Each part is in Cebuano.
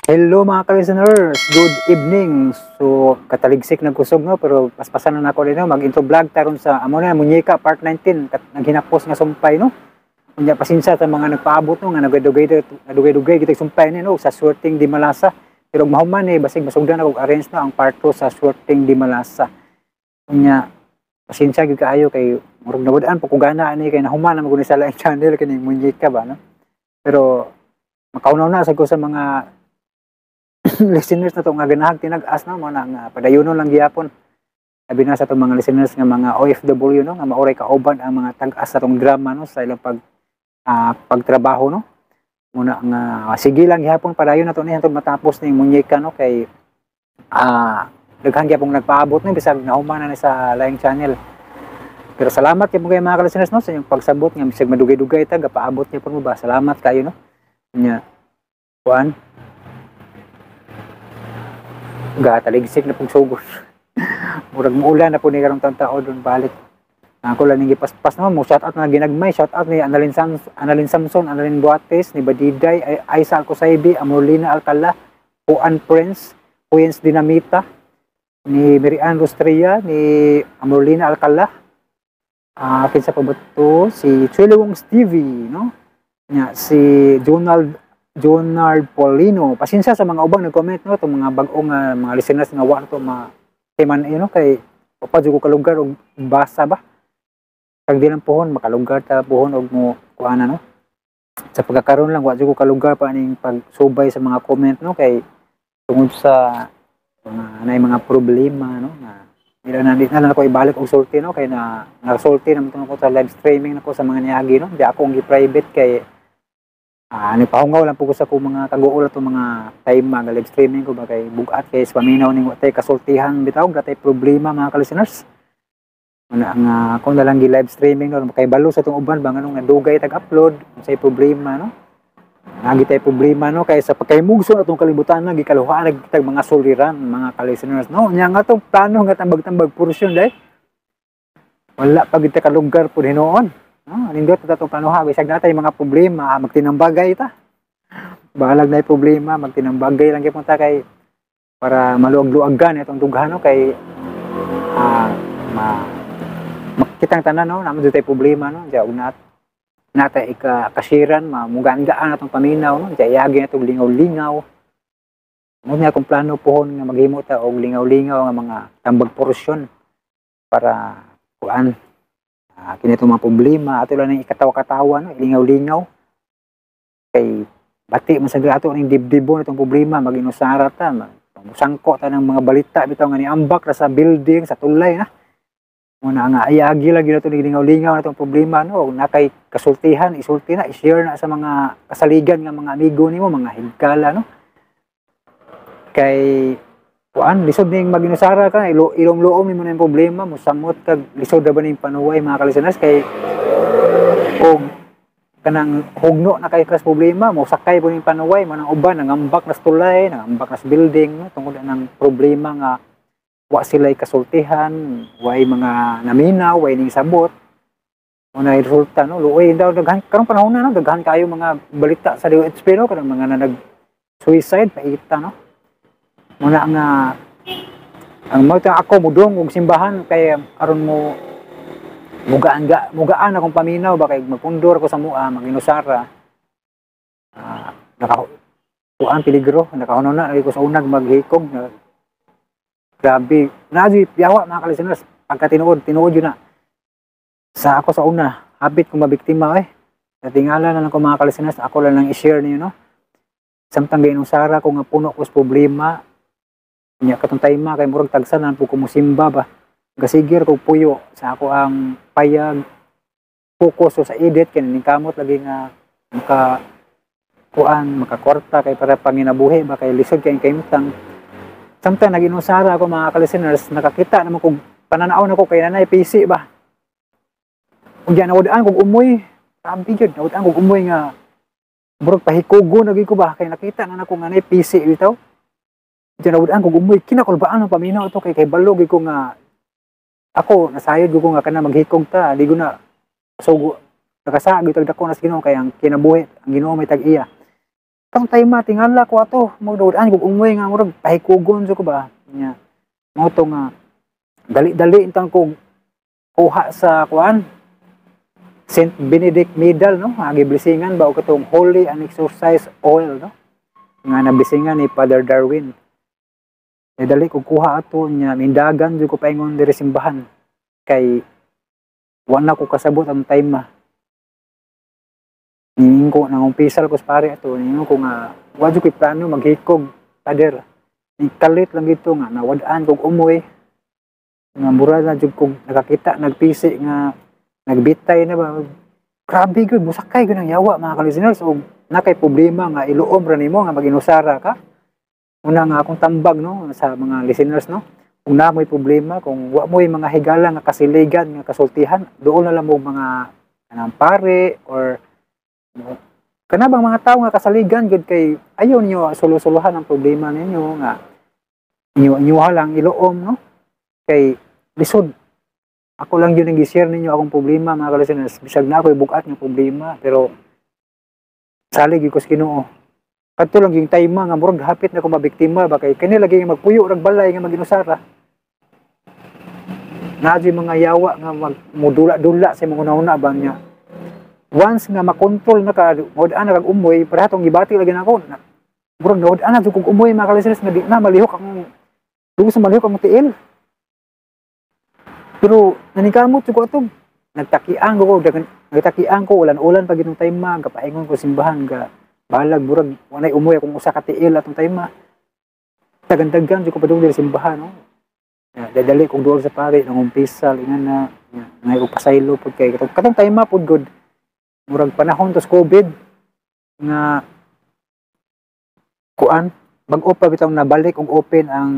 Hello, mga ka-listeners, good evening. So kataligsik na kusog, no, pero paspasan na nako din, no, mag-intro vlog taron sa amo na Munyeka part 19 kat naghinapos nga sumpay, no. Unya pasensya sa mga nagpaabot, no, nga nagdugay nagdugay-dugay kita sumpay ni, no, sa Swerteng di Malasa. Pero mahuman eh basig masugdan ako arrange na ang part 2 sa Swerteng di Malasa. Unya pasensya gyud kaayo kay murag nawad-an po ko gana ani kay nahuman na maguni sa laing channel kining Munyeka ba, no. Pero makaunaw na sa ko sa mga listeners na to nga ganahag tinag-as, no, mo na nga padayonon lang gihapon. Labi na sa atong mga listeners nga mga OFW, no, nga maoray kauban ang mga tag-as sa atong drama, no, sa ilang pagtrabaho, no. Muna nga sige lang gihapon, padayon na to ni hantod matapos ning Munyeka, no, kay daghan gyapon nagpaabot, no, bisag nahuman na ni sa laing channel. Pero salamat kay mo kay mga listeners, no, sa inyong pagsabot nga bisag madugay-dugay ta gapaabot gyapon mo ba. Salamat kayo, no. Nya kuan gataligsik na pong sugod. Murag muulan na po ni karong taon doon balik. Ako lang ning gipaspas, no, mo shout out na ginagmay, shout out ni Annalyn Annalyn Samson, Annalyn Buates, ni Badiday, Aisa Alcosaibi, Amorlina Alcala, Juan Prince, Huyens Dinamita, ni Mary Ann Rostria, ni Amorlina Alcala, kinsa pa ba to? Si Chuelewong Stevie, no? Nya, si Jonald Jonard Paulino. Pasensya sa mga ubang nag-comment, no, itong mga bag-ong mga listeners nga wa to ma kay man no, kay pa ko kalugar og basa ba. Kag di lang puhon makalugar ta puhon og mo kuana, no. Sa pagkakaroon lang wa jud ko kalugar pa aning pagsubay sa mga comment, no, kay tungod sa mga nay mga problema, no, nga nila na di na lang ako ibalik og sulti, no, kay na nasulti naman ko sa live streaming nako sa mga niagi, no. Di ako ang gi-private kay nagpahungaw lang po ko sa akong mga kaguol atong mga time mga live streaming ko ba kay bugat kay sa paminaw ning wa tay kasultihan bitaw, gatay problema, mga ka-listeners. Una nga ako na lang gi live streaming, no, kay balo sa itong uban ba nganong nadugay tag-upload, unsay problema, no. Nagi tay problema, no, kay sa pagkaymugso na atong kalibutan na gikaluhaan nagkitag mga suliran, mga ka-listeners, no. Nya nga tong plano nga tambag-tambag porsyon day. Wala pa gid ta kalugar pud hinuon. No, nindot ta atong plano ha, bisag natay mga problema, magtinambagay ta. Bahalag na problema, magtinambagay lang gyud ta kay para maluag-luagan itong dughan, no, kay ma makitang tanan, no, naman tay problema, no, diya ug natay ika kasiran mamugaan-gaan atong paminaw, no, diya yagi na tong lingaw-lingaw mo niya akong plano pohon nga maghimo ta og lingaw-lingaw nga mga tambag porsyon para kuan kini itong mga problema ato lang ning ikatawa-katawa, no, lingaw-lingaw kay bati man sa ato ning dibdibon itong problema. Maginusara ta, musangko ta ng mga balita bitaw nga niambak ra sa building, sa tulay na. Muna nga ayagi lagi na ito lingaw-lingaw na itong problema, no. Na kay kasultihan, isulti na, i-share na sa mga kasaligan nga mga amigo nimo, mga higkala, no, kay kuan lisod ning maginusara ka ilo, ilom-luom nimo na yung problema, musamot kag lisod ra ba ning panuway, mga kalistenas, kay og kanang hugno na kay kas problema mo sakay po ning panuway mo nang uban nangambak na sa tulay, nangambak na sa building, no, tungod ng problema nga wa sila'y kasultihan, way mga naminaw, way ning sabot. Mo na resulta, no, luoy daw daghan karong panahon na, no, daghan kayo mga balita sa DOHP, no, kanang mga na nag suicide paita, no. Muna nga ang mao ako mudong og simbahan kay aron mo mugaan ga mugaan akong paminaw ba kay magpundor ako sa mua maginusara. Naka kuan peligro nakahuno na lagi ko sa unag maghikog na. Grabe na yawa, mga kalisteners, pagka tinuod tinuod yun na sa ako sa una habit kong mabiktima eh. Sa tingala na lang ko, mga kalisteners, ako lang lang i-share niyo, no. Samtang ginusara ko nga puno ko sa problema nya katong time kay murag tagsanan po ko musimba ba, gasigir ko puyo sa ako ang payag, focus sa edit kay kamot lagi nga maka kuan makakwarta kay para panginabuhi ba kay lisod kay kahimtang. Samtang naginusara ako, mga ka-listeners, nakakita naman kog pananaw nako kay nanay PC ba. Unya nawad-an kog umoy, grabe gyud, nawad-an kog umoy nga murag pahikugo na gyud ko ba kay nakita na nako nga nay PC bitaw. Unya nawad-an kog umoy, kinakulbaan ang paminaw ito kay kay balo gyud ko nga ako nasayod gyud ko nga kana maghikog ta, di ko na sugo nakasaag gyud dako na sa Ginoo kay ang kinabuhi ang Ginoo may tag-iya. Kang time tingala ko ato, magdawad kog umoy nga murag pahikugon jud ko ba. Nya. Mao to nga dali-dali intang kog kuha sa kuan Saint Benedict Medal, no, nga giblesingan ba og katong Holy and Exorcise Oil, no, nga nablesingan ni Father Darwin. E dali kog kuha ato, nya mindagan jud ko paingon diri simbahan kay wa na ko kasabot ang time ma. Niingon ko, nangumpisal ko sa pare ato, niingon ko nga wa jud ko'y plano maghikog, Father. Nikalit lang gito nga nawad-an kog umoy nga mura na jud kog nakakita nagpisi nga nagbitay na ba. Grabe gyud, musakay gyud ang yawa, mga ka-listeners, og nakay problema nga iluom ra nimo nga maginusara ka. Una nga akong tambag, no, sa mga listeners, no, kung na mo'y problema, kung wa mo'y mga higala nga kasiligan nga kasultihan, doon na lang mo mga kanang pare or kana bang mga tao nga kasaligan gyud, kay ayaw niyo sulo-suluhan ang problema ninyo nga inyo inyo lang iluom, no, kay lisod. Ako lang yun ang gi-share ninyo akong problema, mga ka-listeners, bisag na ako'y bugat nga problema, pero salig gyud ko sa Ginoo. Kadto lang yung time nga murag hapit na ko mabiktima ba, kay kani lagi nga magpuyo rag balay nga maginusara. Naa mga yawa nga magmudula-dula sa imong una-una ba niya. Once nga makontrol na ka, mawad-an na kag umoy, para atong gibati lagi na ako. Murag nawad-an na kog umoy, mga ka-listeners, nga di na malihok ang lugos na malihok ang tiil. Pero naningkamot ko ato, nagtakiang ko, nagtakiang ko, ulan-ulan pag itong time ma, kapaingon ko simbahan, ga balag murag wanay umoy akong usa ka tiil atong time ma. Tagandagan jud ko padung diri simbahan, no. Ya, dadali kong duol sa pare, nangumpisal, ingan na, ngay og pasaylo pud kay katong time ma pud good. Murag panahon tos COVID nga kuan, bag-o pa bitaw nabalik og open ang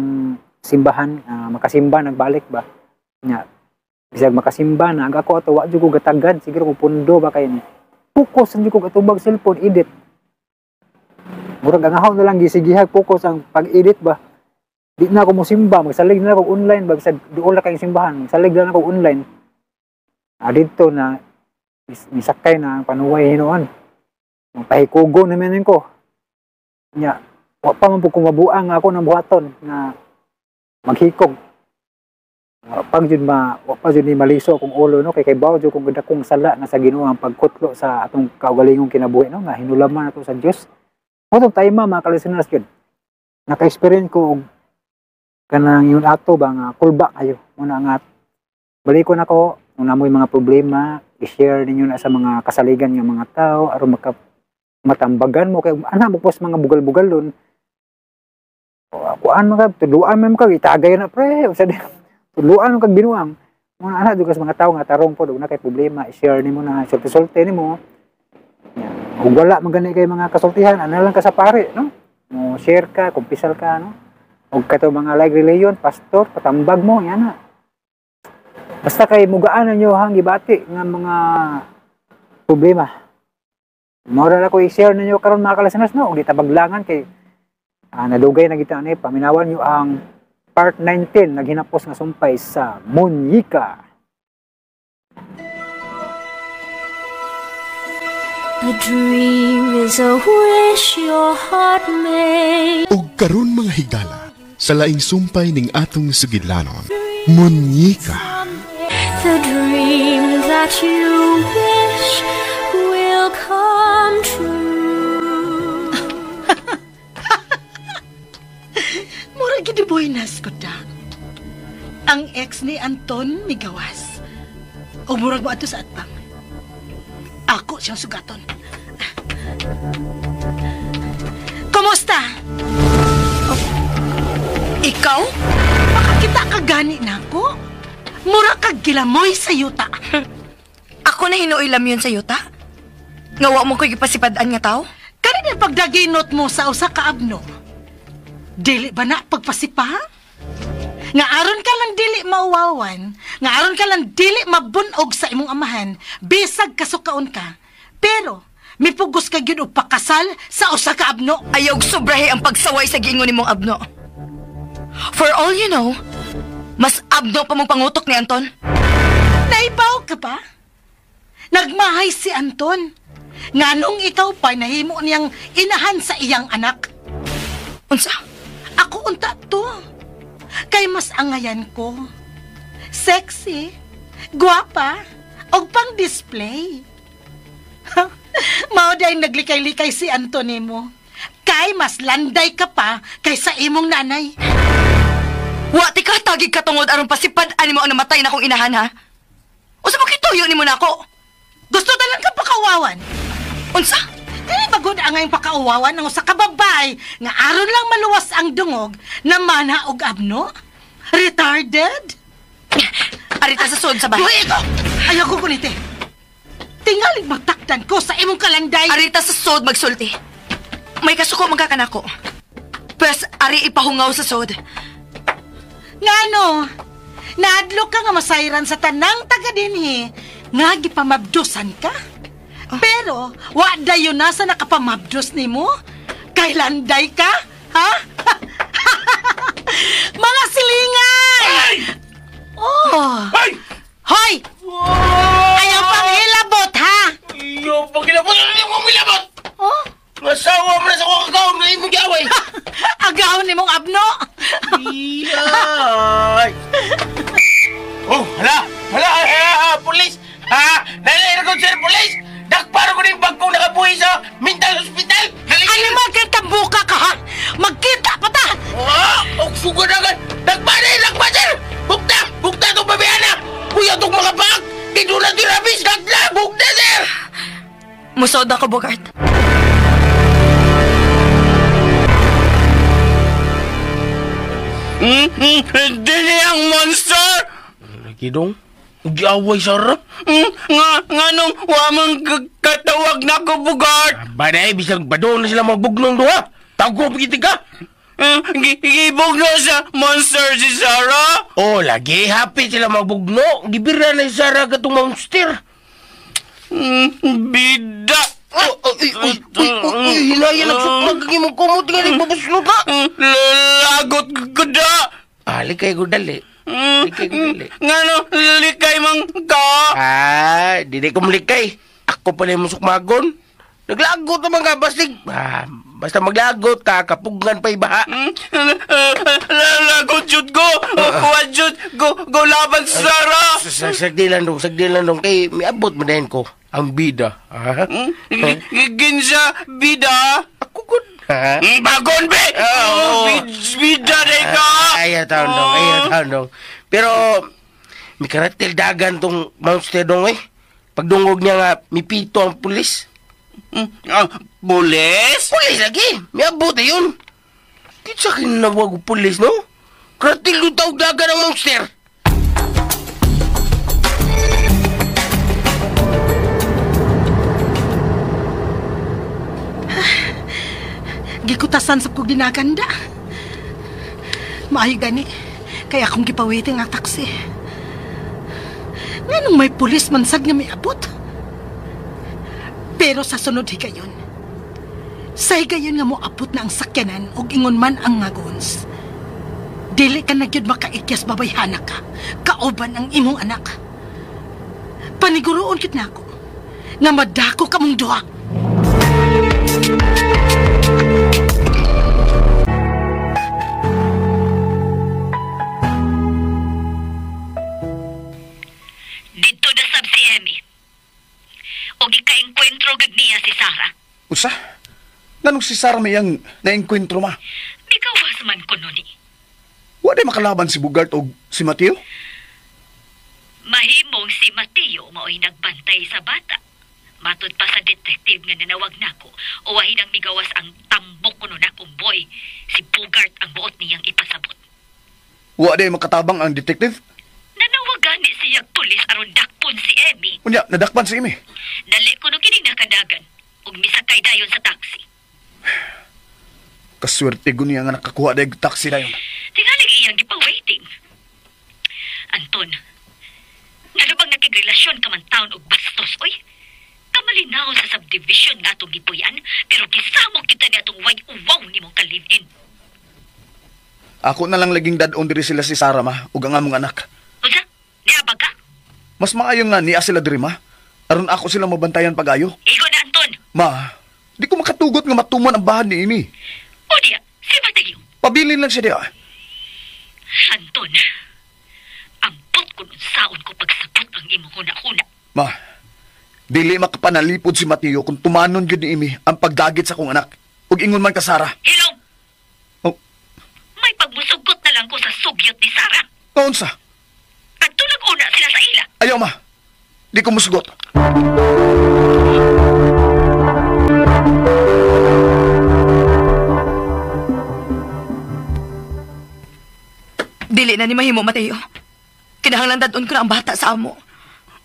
simbahan, makasimba nagbalik ba. Nya bisag makasimba na ang ako ato, wa jud ko gatagad, siguro ko pundo ba kay ni. Focus jud ko atubag cellphone edit. Murag ang ahon na lang gisigihag focus ang pag-edit ba. Di na ako mosimba, magsalig na ako online ba, bisag duol na kayong simbahan, magsalig na ako online. Didto na misakay na ang panuway hinuon. Pahikugo na man ko. Nya, wa pa man pud ko mabuang ako ng buhaton nga maghikog. Wa pa jud ma, wa pa jud ni maliso akong ulo, no, kay bawo jud kung dakong sala nga sa Ginoo ang pagkutlo sa atong kaugalingong kinabuhi, no, nga hinulaman nato sa Dios. Mo tong time, mga ka-listeners, gyud. Naka-experience ko og kanang yun ato ba nga kulba kayo. Muna nga balikon ako kung namoy mga problema, i-share ninyo na sa mga kasaligan nga mga tao aron maka matambagan mo kay ana mo pos mga bugal-bugalon. Kuan man ka, tuluan man ka, itagay na pre, usa di tuluan man kag binuang. Muna ana jud ka sa mga tao nga tarong pod og na kay problema, i-share nimo na, sulti-sulti nimo. Kung wala man gani kay mga kasultihan, ana lang ka sa pare, no? Mo share ka, kumpisal ka, no? Og kato mga like religion, pastor, patambag mo, yan na. Basta kay mugaan ninyo hang gibati nga mga problema. Mora na ko i-share ninyo karon, mga ka-listeners, no, og di tabaglangan kay nadugay na kita ani, paminawan niyo ang part 19, naghinapos nga sumpay sa Munyika. A dream is a wish your heart made. Og karon, mga higala, sa laing sumpay ning atong sugidlanon, Munyika. The dream that you wish will come true. Mura gid buenas ko ta. Ang ex ni Anton migawas. O murag mo ato sa atbang. Ako siyang sugaton. Kumusta? Oh, ikaw? Makakita ka gani nako? Mura kag gilamoy sa yuta. Ako na hinuoy lamyon sa yuta? Nga wa mo ko'y gipasipad-an nga tao? Kani na pagdaginot mo sa usa ka abno? Dili ba na pagpasipa? Nga aron ka lang dili mauwawan, nga aron ka lang dili mabunog sa imong amahan, bisag kasukaon ka. Pero mipugos ka gyud og pakasal sa usa ka abno. Ayaw og sobrahe ang pagsaway sa giingon nimong abno. For all you know, mas abno pa mong pangutok ni Anton. Naibaw ka ba? Nagmahay si Anton. Nganong ikaw pa nahimo niyang inahan sa iyang anak? Unsa? Ako unta to. Kay mas angayan ko. Sexy, guwapa, og pang-display. Mao day naglikay-likay si Anthony mo. Kay mas landay ka pa kaysa imong nanay. Wa ti ka tagig katungod aron pasipad ani mo ang namatay na akong inahan, ha? Unsa mo kituyo nimo nako? Gusto talang ka pakauwawan. Unsa? Dili ba gud ang ngayong pakauwawan ng usa ka babae nga aron lang maluwas ang dungog na mana og abno? Retarded? Arita sa sud sa bahay. Buhi ko! Ayaw ko kunite. Tingalig matakdan ko sa imong kalanday. Arita sa sod magsulti. May kasuko magkakanako. Pwes ari ipahungaw sa sod. Ngano? Naadlok ka nga masayran sa tanang taga dinhi nga gipamabdusan ka. Pero wa dayon na sa nakapamabdos nimo. Kailanday ka? Ha? Mga silingan! Ay! Oh! Ay! Hoy! Ayaw pang hilabot, ha? Ayaw pang hilabot! Ayaw pang hilabot! Oh? Masawa mo na sa kong agawon na imong giaway! Agawon ni mong abno! Iyay! Oh, hala! Hala! Pulis! Ha? Nalay ko, sir, pulis! Dakparo ko na yung bag kong nakabuhi sa mental hospital! Ano magkatambuka ka, ha? Magkita pa ta! Ah! Og sugod agad! Dakpa na! Dakpa, sir! Bukta! Bukta itong babayana! Kuya itong mga bag! Dito na tirabis! Dakla! Bukta, sir! Musod ako, Bogart. Dili ang monster! Lagi dong, giaway sarap. Nga nung wamang katawag na ko, Bugart. Banay, bisag badong na sila magbugnong duha. Tago, pagiti ka. Gibugno sa monster si Sarah? Oh, lagi. Happy sila magbugno. Gibira na si Sarah katong monster. Bida! Uy, hinaya nagsukmag ang imong kumot nga nagbabuslot na. Lagot ko da! Ah, likay ko dali. Likay ko dali. Ngano, likay man ka? Ah, dili ko malikay. Ako pala yung musukmagon. Naglagot naman ka, bastig. Ah, basta maglagot ka, kapugan pa iba. Lagot jud ko. Kuha jud ko, go laban sa Sarah. Sagdi lang dong, sagdi lang dong. Kay miabot mo din ko. Ang bida. Ha? Ginsa, bida? Ako good. Ha? Bagon, be! Oo. Bida day ka! Ayaw taon dong, ayaw taon dong. Pero, may karatil dagan tong monster dong eh. Pagdungog niya nga, mipito ang pulis. Pulis? Pulis lagi! Miabot na yun. Kitsa kinawag og pulis, no? Karatil yung tawag dagan ang monster. Gikutasan sa kog dinaganda. Maayo gani. Kaya akong gipawiting ang taksi. Nganong may pulis man sad nga miabot. Pero sa sunod higayon, sa higayon nga moabot na ang sakyanan og ingon man ang ngagons. Dili ka na gyud makaikyas babayhana ka, kauban ang imong anak. Paniguroon kit nako nga madako ka mong duha. Dito na sab si Emmy. O gikaengkwentro gud niya si Sarah. Usa? Nganong si Sarah may ang naengkwentro ma? Migawas man kuno ni. Wa day makalaban si Bugart og si Mateo? Mahimong si Mateo mao'y nagbantay sa bata. Matud pa sa detective nga nanawag nako, o wahinang migawas ang tambok kuno nakong boy. Si Bugart ang buot niyang ipasabot. Wa day makatabang ang detective? Nanawagan ni siyag pulis aron dakpon si Emmy. Unya, nadakpan si Emmy. Dali ko no kining nakadagan ug misakay dayon sa taxi. Kaswerte ko niya nga nakakuha day taxi dayon. Tingaling iyang gipa-waiting. Anton, ngano bang nakigrelasyon ka man taon og bastos, oy? Kamalinaw sa subdivision nga atong gipuyan, pero gisamok kita ni atong way uwaw nimong ka-live-in. Ako na lang laging dad-on diri sila si Sarah ma, ug ang among anak. Unsa? Niabag ka? Mas maayo nga niya sila diri ma. Aron ako sila mabantayan pag-ayo. Igo na, Anton. Ma, di ko makatugot nga matuman ang bahan ni ini. O diya, si Mateo. Pabilin lang siya diya. Anton, ambot ko nun saon ko pagsabot ang imong huna-huna. Ma, dili makapanalipod si Mateo kung tumanon gyud ni Imi ang pagdagit sa akong anak. Ug ingon man ka, Sara. Hilom! Oh. May pagmusugot na lang ko sa sugyot ni Sara. Kaunsa? At tulag-una sila sa ila. Ayaw, ma. Di ko musugot. Dili na ni mahimo, Mateo. Kinahanglan dadon ko na ang bata sa amo.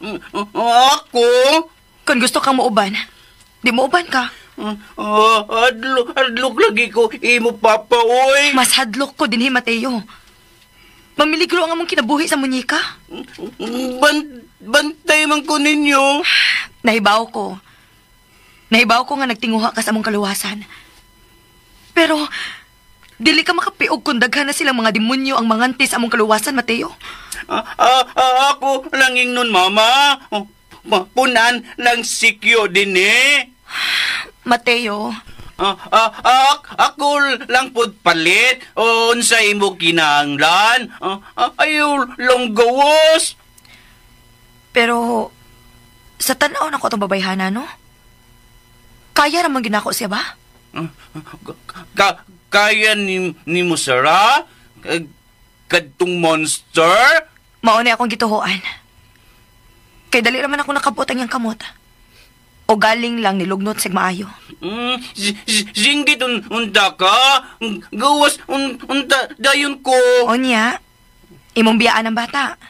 Ako? Kung gusto kang muuban, di muuban ka. Adlok lagi ko imo papa, oy. Mas hadlok ko dinhi, Mateo. Mamiligro ang among kinabuhi sa munyika. Bantay man ko ninyo. Nahibaw ko. Nahibaw ko nga nagtinguha ka sa among kaluwasan. Pero, dili ka makapiog kung daghan na silang mga demonyo ang manganti sa among kaluwasan, Mateo. Ako lang ingnon, mama. Punan lang sikyo din eh. Mateo. Ako lang pud palit. Unsa imo kinahanglan. Ayaw lang gawas. Pero, sa tan-aw na ko itong babayhana, no? Kaya ramang ginako siya ba? Kaya ni mo, Sarah? Kadtong monster? Mauna akong gituhoan. Kay dali raman ako nakabot ang iyang kamot. O galing lang nilugnot sig maayo. Singgit unta ka? Gawas unta dayon ko. O niya, imong biyaan ang bata.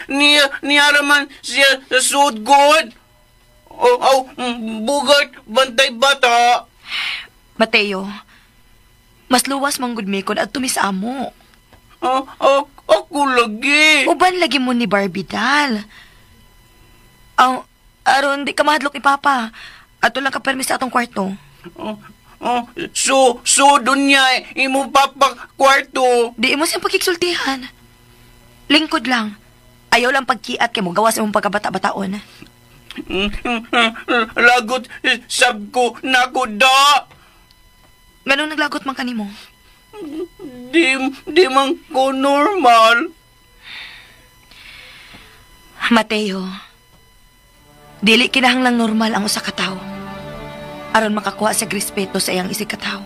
Niya raman siya sa sudgod. O, bugat bantay bata. Mateo, mas luwas mang gud mi kon adto mi sa amo. Ako lagi. Uban lagi mo ni Barbie dal. Aron di ka mahadlok ni Papa. Ato lang ka permis sa atong kwarto. So dun niya imo papa kwarto. Di mo siyang pagkiksultihan. Lingkod lang. Ayaw lang pagkiat kay mo gawas imong pagkabata-bataon. Lagot sab ko nakuda. Nganong naglagot man kanimo? Di man ko normal. Mateo, dili kinahanglang normal ang usa ka tawo aron makakuha sa respeto sa iyang isig ka tawo.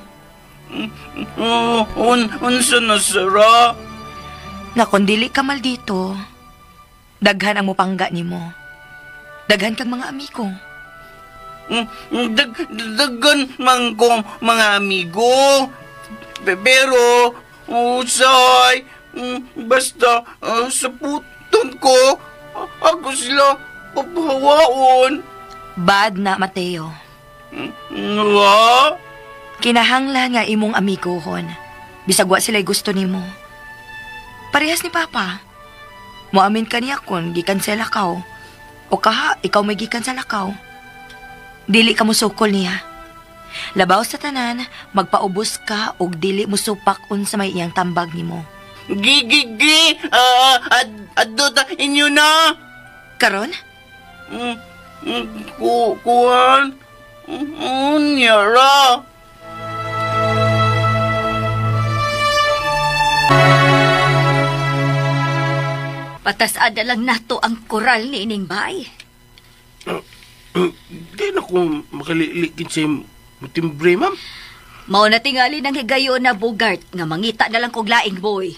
Unsa na, Sarah? Nga kung dili ka maldito, daghan ang mupangga nimo. Daghan kang mga amigo. Daghan man kong mga amigo. Pero, usay, basta sa puton ko, ako sila papahawaon. Bad na, Mateo. Nga? Kinahanglan nga imong amigohon. Bisag wa sila'y gusto nimo. Parehas ni Papa. Moamin ka niya kung gikansela ka. O kaha, ikaw may gikansela ka. Dili ka musukol niya. Labaw sa tanan, magpaubos ka og dili musupak unsa may iyang tambag nimo. Gigigi! Adto ta inyo na! Karon? Kuan? Unya ra! Patas-ada lang nato ang koral ni ining bay. Di na ko makalilikin sa timbre, ma'am. Mao na tingali ng higayon na Bogart nga mangita na lang kog laing boy.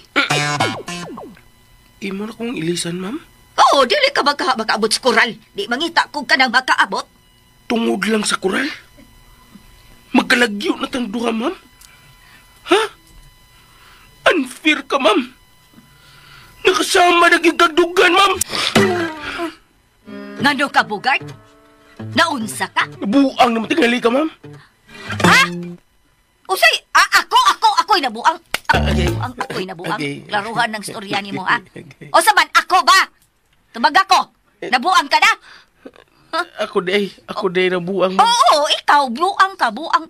Imo na kong ilisan, ma'am? Oo, dili ka makaabot sa koral. Di mangita kog ka nang makaabot. Tungod lang sa koral? Magkalagyo na tang duha, ma'am? Ha? Unfair ka, ma'am. Nakasama na gyud kagdugan, ma'am. Ngano ka, Bogart? Naunsa ka? Nabuang naman tingali ka, ma'am. Ha? Usay, ako'y nabuang. Ako'y nabuang. Okay. Klaruhan ng storya ni mo, ha? Okay. O saman, ako ba? Tumag ako. Nabuang ka na? Huh? Ako day nabuang. Ma'am. Oo, ikaw, buang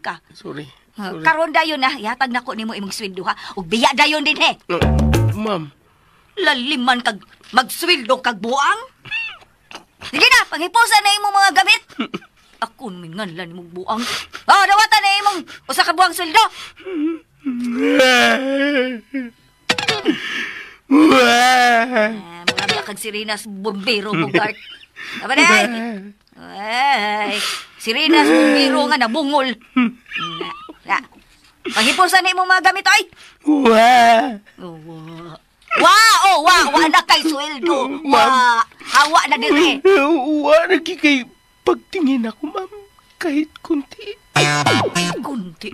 ka. Sorry. Karon dayon na, yatag nako nimo imong sweldo, ha? Ug biya dayon din, he. No, ma'am. Laliman kag magsweldo kag buang. Sige na, panghipusa na imong mga gamit. Ako Kun minganlan imong buang. Ah, dawatan na imong usa ka buang sweldo. Mura kag sirinas bumbero Bugart. Aba day. Ay, sirinas bumbero nga nabungol. Na. Panghipusan na imong mga gamit ay. Wa. Wa, oh, wa, wa na kay sweldo. Wa, hawa na dire. Wa na kay pagtingin ako, ma'am, kahit kunti. Kunti.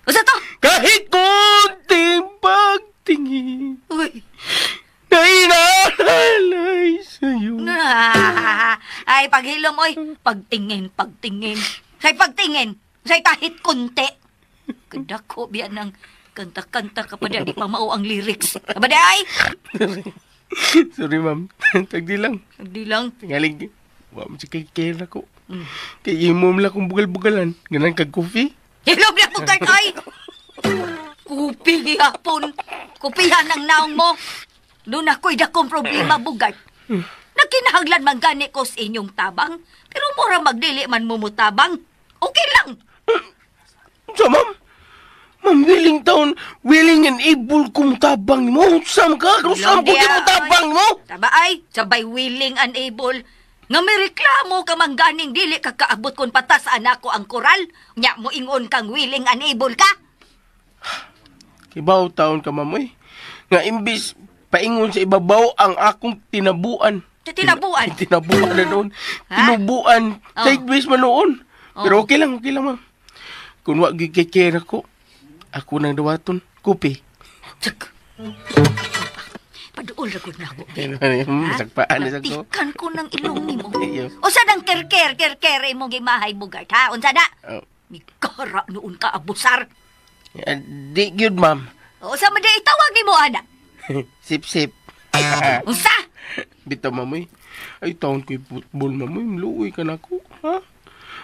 Usa to? Kahit kunting pagtingin. Uy. Nainaalay sa'yo. Ay, paghilom, oy. Pagtingin, pagtingin. Say pagtingin. Say kahit kunti. Kadako, biyan ng kanta-kanta ka pa di pa mao ang lyrics. Aba di ay! Sorry, ma'am. Tagdi lang. Tagdi lang. Tingalig. Wa mo siya kay kera ko. Kay imo mo lang kung bugal-bugalan. Ganan kag coffee. Hilom na po ay! Kupi gihapon. Kupihan ang naong mo. Doon ako'y dakong problema, Bugart. Nagkinahanglan man gani ko sa inyong tabang, pero mura magdili man mo tabang. Okay lang. Sa, ma'am? Ma'am, willing taon, willing and able kong tabang mo. Saan ka? Saan ko di mo tabang mo? Taba ay, sabay willing and able. Nga may reklamo ka man ganing dili ka kaabot kung patas anak ko ang koral. Nya mo ingon kang willing and able ka. Kibaw taon ka, ma'am, eh. Nga imbis paingon sa ibabaw ang akong tinabuan. Tinabuan? Tinabuan na noon. Tinubuan. Oh. Sideways man noon. Oh. Pero okay lang, ma'am. Kung wag gikikera ko, ako nang dawaton. Kupi. Tsak. Paduol na gud na ako. Sagpaan na ko. Tikan ko ng ilong nimo. Unsa nang kerker kerker imong gimahay Bugart, ha? Unsa na? Oh. Mikara noon ka abusar. Di gyud, ma'am. Unsa man di itawag nimo ana? Sip sip. Unsa? Bitaw, mamoy. Ay taon ko'y football, mamoy. Mluoy ka na ko, ha?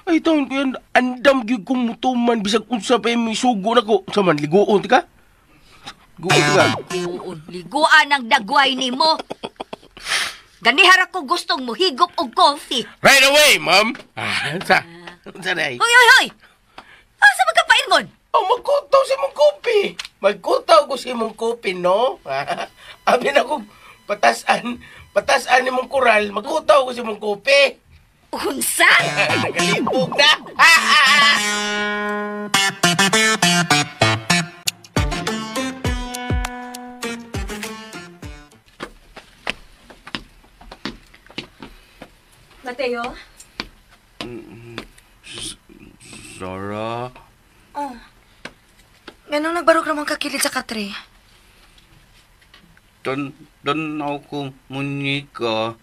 Ay taon ko yan. Andam gyud kong mutuman bisag unsa pa imong sugo nako. Unsa man liguon ti ka? Liguon, liguan ang dagway nimo. Ganihara ko gustong muhigop og coffee. Right away, ma'am. Sa. Unsa day? Hoy, hoy, hoy. Asa man ka paingon? Oh, magkutaw si mong kopi. Magkutaw ko si mong kopi, no? Abi na ko patasan ni mong koral, magkutaw ko si mong kopi. Unsa? Nagalibog na. Mateo? Sarah? Oh. Ganong nagbarog ramang kakilid sa katre? Tanaw ko munyika.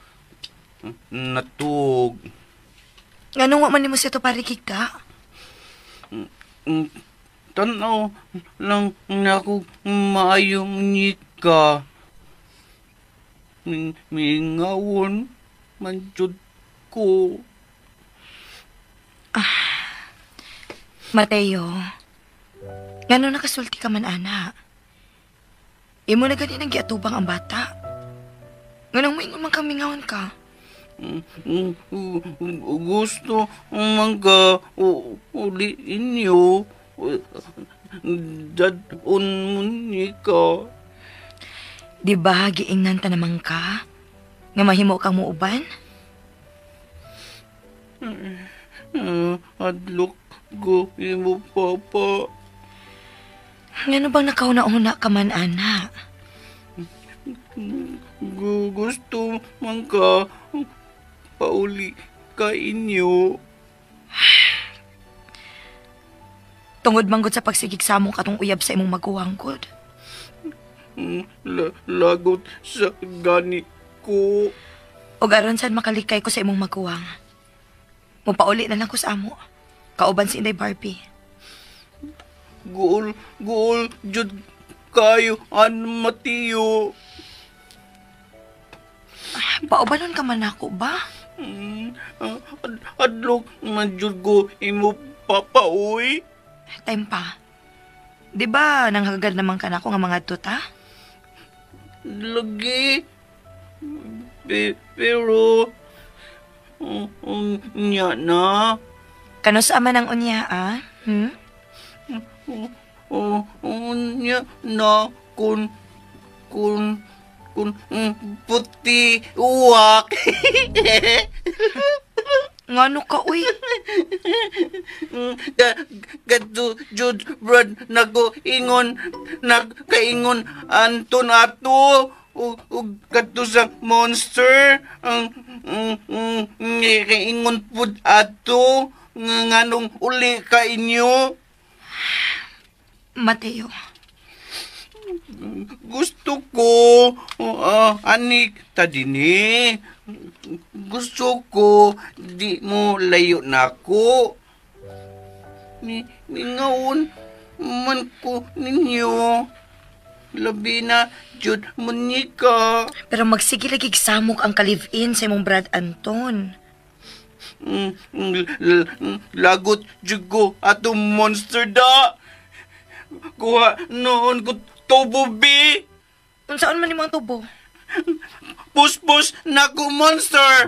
Natug. Ganong wa man nimo siya to parikig ka? Tanaw lang na ako maayo munyika. Mingawon man jud ko. Mateo, ngano nakasulti ka man, ana? Imo na gani nang giatubang ang bata. Nganong moingon man kang mingawon ka? Gusto man ka uli inyo. Dadon munyika. Di ba giingnan ta naman ka? Nga mahimo kang muuban? Adlok ko imo papa. Ngano bang nakauna-una ka man, ana? Gusto man ka pauli ka inyo. Tungod manggod sa pagsigig samong katong uyab sa imong maguwang, god. Lagot sa gani ko. Og aron sad makalikay ko sa imong maguwang. Mupauli na lang ko sa amo. Kauban si Inday Barbie. Gool, gool, jud kayo, an Mateo. Paubanon ka man ako ba? Adlok man jud ko imo papa, uy. Time pa. Di ba nanghagad naman ka na ako nga mga tuta? Lagi. Pero, nya na. Kanus ama ng unya, ah? Hmm? Unya na kun puti uwak. Ngano ka, uy? Kadto jud brad nako ingon nagkaingon Anton ato ug kadto sa monster ang kaingon pud ato nganong uli ka inyo. Mateo, gusto ko anik ta dinhi. Gusto ko di mo layo nako. Mingaon man ko ninyo. Labi na jud Monica. Pero magsige lagi samok ang ka-live-in sa imong brad Anton. Lagot jud ko atong monster da. Kuha noon ko tubo bi. Unsaon man nimo ang tubo? Puspos nako monster.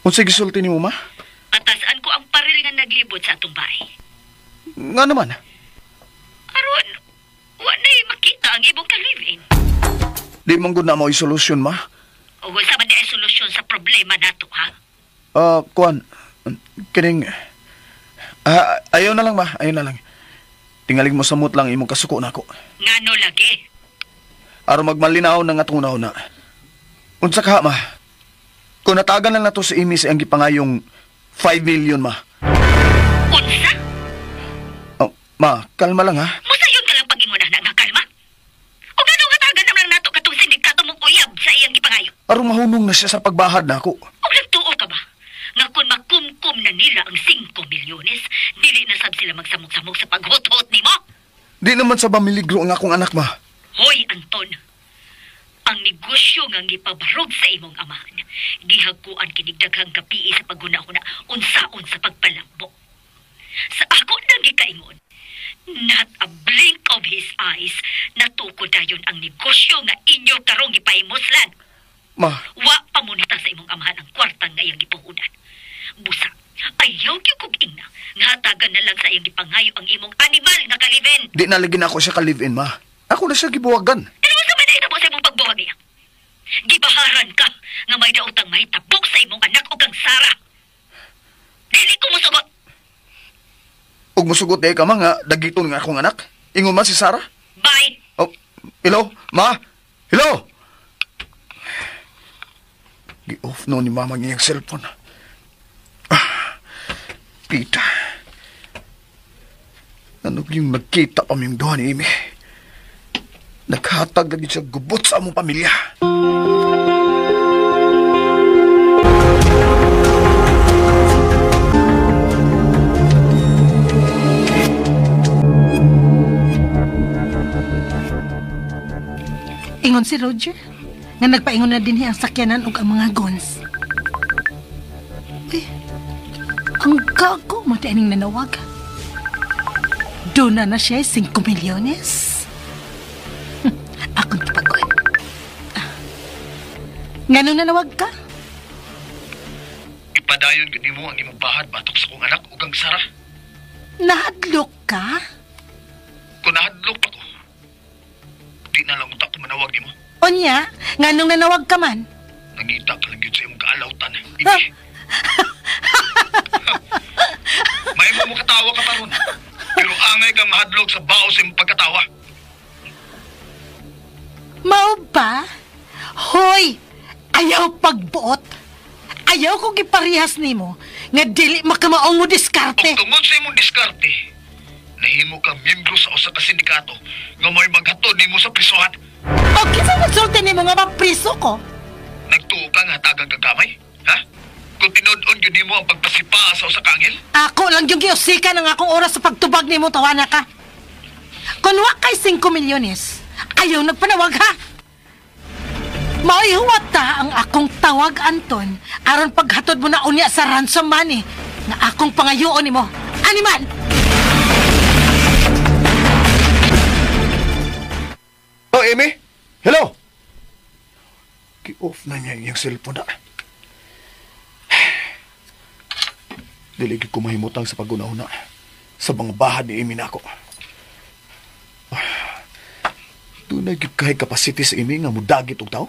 Unsay gisulti nimo, ma? Patasan ko ang paril nga naglibot sa atong bahay. Nga naman? Aron, wa na'y makita ang imong ka-live-in. Di man gud na mo'y solusyon, ma. O sa man di ay solusyon sa problema nato, ha? Kuan, kining... ayaw na lang, ma. Ayaw na lang. Tingalig mo samot lang imong kasuko nako. Ngano lagi? Aron magmalinaw na nga itong una. Unsa ka, ma? Kung natagan lang na to si Amy sa iyang gipangayong 5 million, ma. Unsa? Oh, ma, kalma lang, ha? Musayon ka lang pag-ingon na nga kalma? O gano'ng katagan naman lang nato katong sindikato mong uyab sa iyang gipangayo? Aron mahunong na siya sa pagbahad na ako. O nagtuo ka ba? Nga kung makumkum na nila ang 5 milyones, dili na sab sila magsamok-samok sa paghot-hot nimo? Di naman sa bamiligro ang akong anak, ma. Hoy, Anton! Ang negosyo nga gipabarog sa imong amahan, gihagkuan kinig daghang kapii sa paghuna-huna unsaon sa pagpalambo. Sa ako nang gikaingon, not a blink of his eyes, natuko dayon ang negosyo nga inyo karong gipahimuslan. Ma, wa pamunita sa imong amahan ang kwartang nga iyang gipuhunan. Busa, ayaw gyud kog ingna nga hatagan na lang sa iyang gipangayo ang imong animal nga ka-live-in. Di na lagi na ako siya ka-live-in, ma. Ako na siya gibuwagan. Pero sa man nahitabo sa imong pagbuwag niya? Gibaharan ka nga may daotang mahitabok sa imong anak o kang Sara. Dili ko musugot. Ug musugot di ka, ma, nga dagiton nga akong anak. Ingon man si Sara. Bye. Oh, hello, ma. Hello. Gi-off no ni mama ngiyang cellphone. Ah, Pita. Ano yung nagkita pa miyong duha ni Amy? Naghatag lagi siya gubot sa among pamilya. Ingon si Roger, nga nagpaingon na din ang sakyanan ug ang mga guns. Eh, ang gago mo tining nanawag. Doon na siya 5 milyones. Akong tipagod. Ngano nanawag ka? Ipadayon gid nimo ang imong bahad batok sa kong anak ug ang Sara. Nahadlok ka? Kung nahadlok pa ko, di na lang unta ko manawag nimo. Unya, nganong nanawag ka man? Nangita ka lang yun sa imong kaalawtan. Hindi. May mo katawa ka pa ron. Pero angay kang mahadlok sa bao sa imong pagkatawa. Mao ba? Hoy! Ayaw pagbuot. Ayaw kong iparehas nimo nga dili makamaong mo diskarte. Ug tungod sa imong diskarte, nahimo ka miyembro sa usa ka sindikato nga may maghatod nimo sa prisuhan. O kinsa magsulti nimo nga mapriso ko? Nagtuo ka nga hatagang kagamay? Ha? Kung tinud-on gyud nimo ang pagpasipa sa usa ka anghel? Ako lang yung giusikan ang akong oras sa pagtubag nimo, tawana ka. Kung wa kay 5 milyones, ayaw nagpanawag ha. Maihuwat ta ang akong tawag, Anton, aron paghatod mo na unya sa ransom money na akong pangayoon nimo. Animal! Hello, Amy? Hello? Ki-off na niya iyang cellphone na. Dili gyud ko mahimutang sa pag-una-una sa mga bahad ni Amy nako. Dunay gyud kay capacity sa Amy nga mudagit og tao.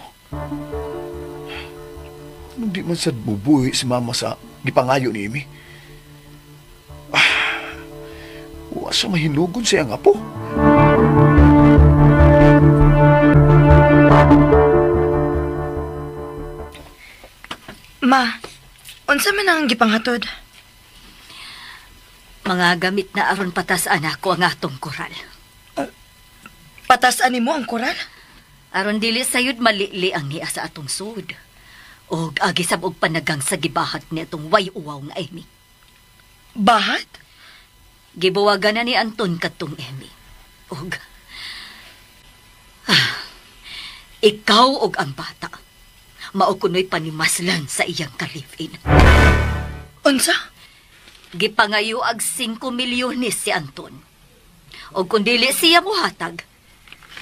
Nung di man sad mubuhi si mama sa gipangayo ni Amy. Wa siya mahinugon sa iyang apo. Ma, unsa man ang gipanghatod? Mga gamit na aron patas-an ako ang atong koral. Patas-an nimo ang koral? Aron dili sayod malili ang niya sa atong sud. Og agi sab og panagang sa gibahat ni atong way uwaw nga Amy. Bahat? Gibuwagan na ni Anton katong Amy. Og ikaw og ang bata. Mao kuno'y panimaslan sa iyang ka-live-in. Unsa? Gipangayo ag 5 milyones si Anton. Og kung dili siya muhatag,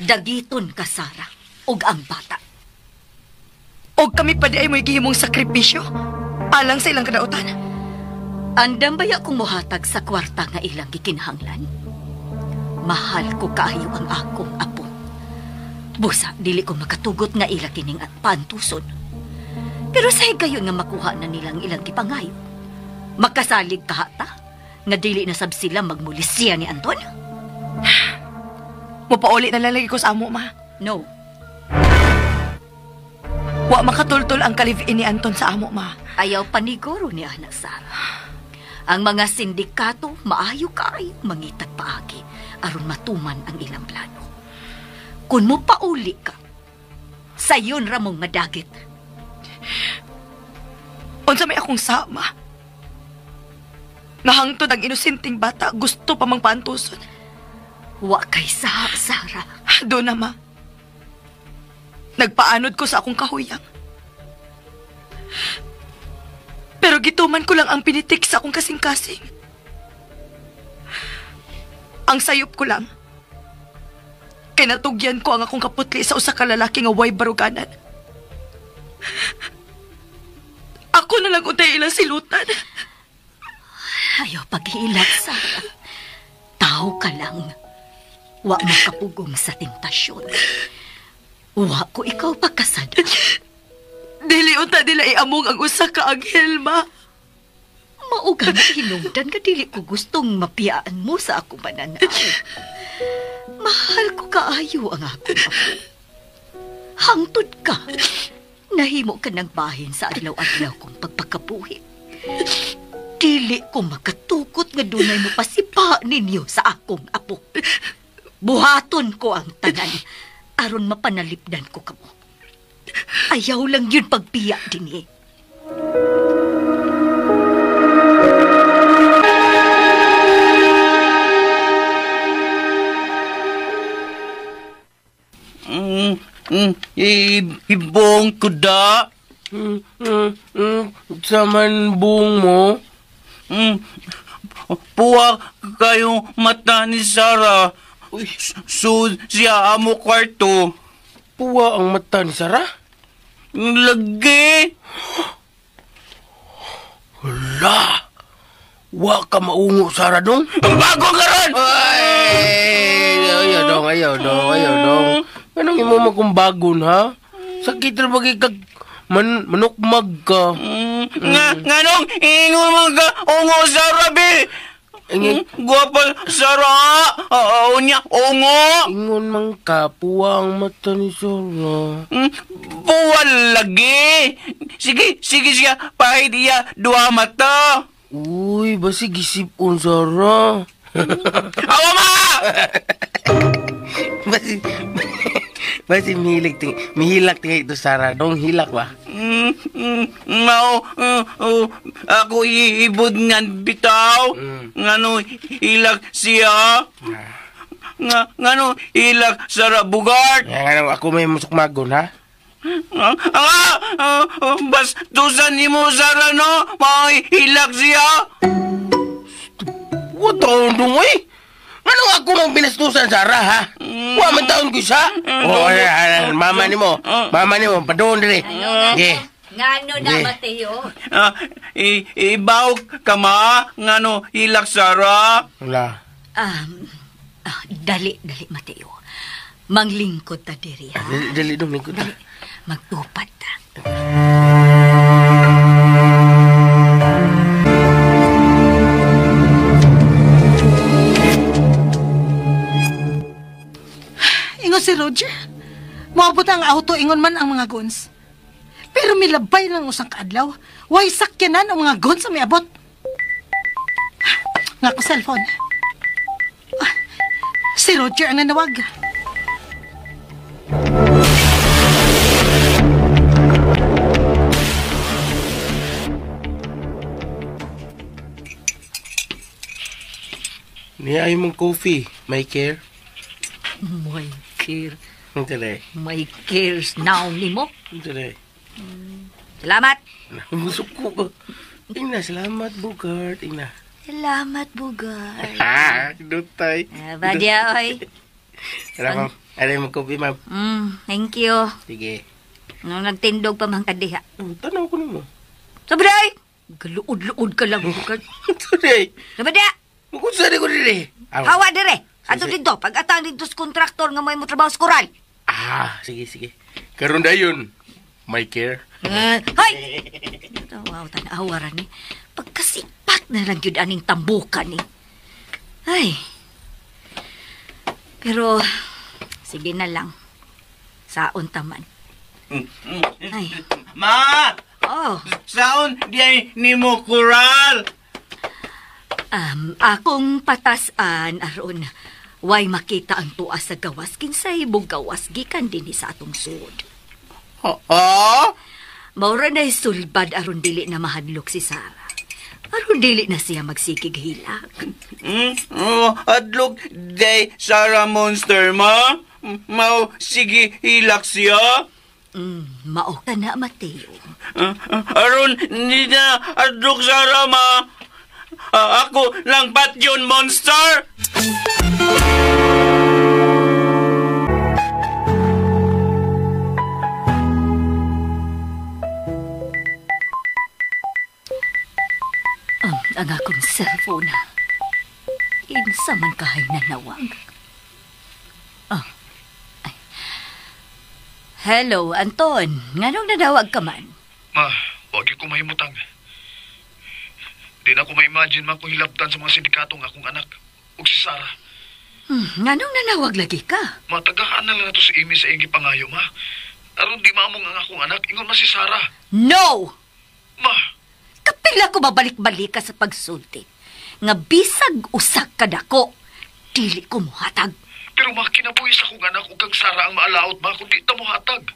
dagiton ka, Sara, og ang bata. Og kami pa di ay mo'y gihimong sakripisyo? Alang sa ilang kadautan? Andam baya kung muhatag sa kwarta nga ilang gikinahanglan? Mahal ko kaayo ang akong apo. Busa, dili ko makatugot nga ila kining at pantuson. Pero sa higayon nga makuha na nilang ilang gipangayo. Makasalig ka hata, nga dili na sab sila magmulisya ni Anton. Mupauli na lang lagi ko sa amo, ma. No. Wa makatultol ang ka-live-in ni Anton sa amo, ma. Ayaw paniguro ni Ana Sara. Ang mga sindikato, maayo kaayo mangitag paagi aron matuman ang ilang plano. Kung mo pauli ka, sayon ra mong madagit. Unsa may akong sama? Nahangtod ang inosenteng bata, gusto pa mang paantuson. Wa kay sa, Sara. Do na, ma. Nagpaanod ko sa akong kahuyang. Pero gituman ko lang ang pinitik sa akong kasing-kasing. Ang sayop ko lang. Kay natugyan ko ang akong kaputli sa usa ka lalaki nga way baruganan. Ako na lang untay ilang silutan. Ayaw paghilat, Sara. Tao ka lang. Wa makapugong sa tentasyon. Wa ko ikaw pagkasada. Dili unta nila iamong ang usa ka anghel, ma. Mauga na hinungdan ka dili ko gustong mapiyaan mo sa akong mananaw. Mahal ko kaayo ang akong apo. Hangtod ka. Nahimo ka ng bahin sa adlaw-adlaw kong pagpakabuhi. Dili ko makatukot nga dunay mo pasipa ninyo sa akong apo. Buhaton ko ang tanan aron mapanalipdan ko kamo. Ayaw lang yun pagpiya din eh. Ibong ko da. Sa man buong mo? Puwa kayong mata ni Sarah. So siya amo kwarto. Puwa ang mata ni Sarah? Lagi. Hala! Wa ka maungo, Sarah dong. Bago karon! Ay! Ayaw dong, ayaw dong, ayaw dong. Anong imo magkumbagon, ha? Sakit na bagay kag manukmag ka. Nganong ingon man ka ungo, Sarah, be? Gwapa, Sarah! Oo niya, ungo! Ingon man ka, puwa ang mata ni Sarah. Puwa lagi! Sige, sige siya, pahit iya, duha mata! Uy, basi gisipon, Sarah. Awa ma! Basi mihilak tingin ito, Sarah. Dong hilak ba? Mao, ako iibod ngan bitaw. Ngano hilak siya? Ngano hilak Sarah Bugart? Ngano ako may musukmagon, ha? Bastusan ni mo, Sarah, no? Mao hilak siya? What the dong, eh? Ano ako mang binastusan, Sara, ha? Wa man taon ko siya. Oh, mama nimo. Mama nimo, padon diri. Sige. Ngano na, Mateo? Ibaw ka, ma. Ngano, hilak, Sara. Wala. Dali, dali, Mateo. Manglingkod ta diri, ha? Dali, dali, dong, lingkod ta. Magtupad ta. Ingon si Roger. Moabot ang auto, ingon man ang mga guns. Pero milabay lang usang kaadlaw. Way sakyanan ang mga guns ang miabot. Nga ko cellphone. Si Roger ang nanawag. Niya ay mong coffee. May care? May care. Ang talay. May cares now ni mo. Ang talay. Salamat. Musuko ba? Ingna, salamat, Bugart. Ingna. Salamat, Bugart. Ha, dutay. Badya, oy. Tara, ma'am. Ano yung coffee, ma'am? Thank you. Sige. Nung nagtindog pa mang kadiha. Tanaw ko naman. Sabray! Galuod-luod ka lang, Bugart. Sabray! Sabadya! Makusari ko dire. Hawa dire. Ato dito, pag-atang dito sa kontraktor nga may mo trabaho sa kural. Ah, sige, sige. Karon dayon. My care. Hoy! Wow, tanawa ra ni. Pagkasipat na lang yun aning tambukan ni. Ay. Pero, sige na lang. Saon taman. Ay. Ma! Oh. Saon di ay nimo kural? Akong patasan aron way makita ang tuas sa gawas kinsay bugawas gikan dinhi sa atong sud. Oh? Maura na'y sulbad aron dili na mahadlok si Sarah. Aron dili na siya magsigig hilak. Hadlok day Sarah Monster, ma? Mao sige hilak siya? Mao ka na, Mateo. Aron hindi na hadlok Sarah, ma. Ako lang bat yun, monster! Ang akong cellphone. Insa man kahay nanawag. Oh. Ay. Hello, Anton. Nganong nanawag ka man? Ma, wag ko mahimutang. Di na ko ma-imagine man kung hilabtan sa mga sindikato nga akong anak. Ug si Sarah. Nganong nanawag lagi ka? Matagahan na lang na to si Amy sa iyang gipangayo, ma. Aron di maamong ang akong anak, ingon ma si Sarah. No! Ma! Kapila ko babalik-balik ka sa pagsulti. Nga bisag usak kadako, dili ko muhatag. Pero ma, kinabuhi sa akong anak ug kang Sarah ang maalaot, ma, kung di ta muhatag.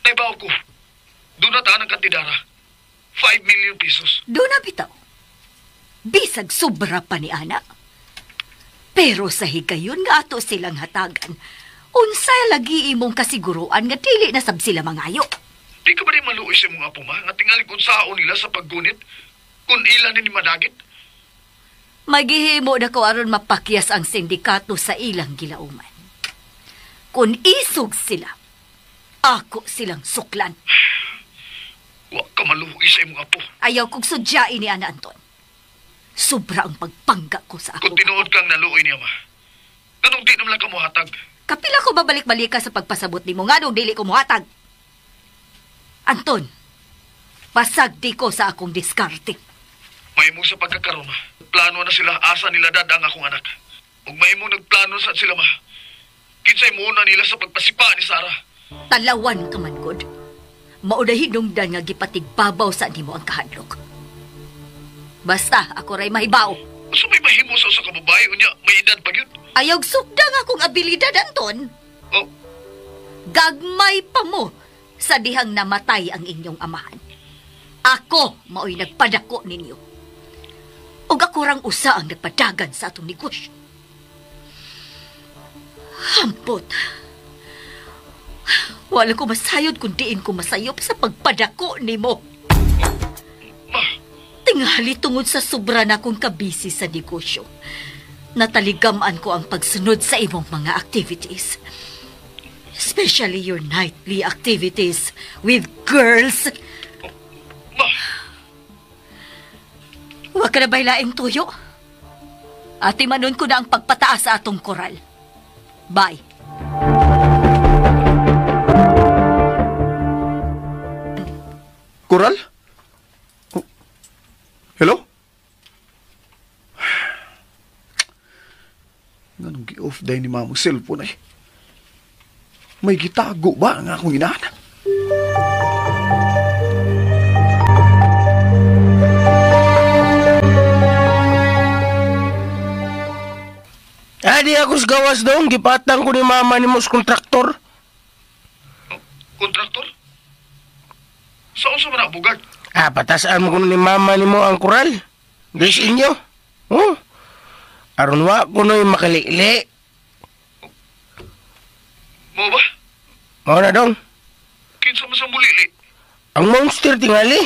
Naibaw ko, doon na taan ang kantidara. 5 million pesos. Doon na bitaw. Bisag sobra pa ni anak. Pero sa higayon nga ato silang hatagan, unsay lagi imong kasiguruan nga dili na sab sila mangayo. Di ka ba rin maluoy sa imong apo, ma? Nga tingali kung saon nila sa paggunit, kung ilan ni madagit? Maghihimo na ko aron mapakyas ang sindikato sa ilang gilauman. Kung isog sila, ako silang suklan. Wa ka maluoy sa imong apo. Ayaw kong sudyain ni Ana Anton. Sobra ang pagpangga ko sa ako. Kung tinuod kang naluoy niya, ma, anong di naman lang ka muhatag? Kapila ko babalik-balik ka sa pagpasabot ni mo, nganong dili ko muhatag? Anton, pasag di ko sa akong diskarte. Mahimong sa pagkakaroon, ma. Plano na sila, asa nila dad ang akong anak. Ug mahimong nagplano sa sila, ma. Kinsay muuna nila sa pagpasipa ni Sarah. Talawan ka man, God. Mauna hinungdan nga gipatigbabaw sa nimo ang kahadlok. Basta ako ray mahibaw. Unsa may mahimo sa usa ka babae unya may edad pa gyud? Ayaw sugdang akong abilidad, Anton. Oh. Gagmay pa mo sa dihang namatay ang inyong amahan. Ako mao'y nagpadako ninyo. Ug ako rang usa ang nagpadagan sa atong negosyo. Hampot. Wala ko masayod kung diin ko masayop sa pagpadako nimo. Ma! Tingali tungod sa sobra na akong kabisi sa negosyo. Nataligaman ko ang pagsunod sa imong mga activities. Especially your nightly activities with girls. Ma! Huwag ka na ba'y laing tuyo? Ate manon ko na ang pagpataas sa atong koral. Bye. Koral? Oh. Hello? Nganong gi-off dahil ni mama cellphone ay? May gitago ba ang akong inahan? Adi ako sa gawas dong, gipatang ko ni mama ni mo sa kontraktor. Oh, kontraktor? Saan sa man bugag? Ah, patasaan mo ko ni mama ni mo ang koral. Guys inyo. Oh. Aron wa ko no'y makalili. Mo ba? Mao na dong. Kinsa man sa mulili? Ang monster tingali.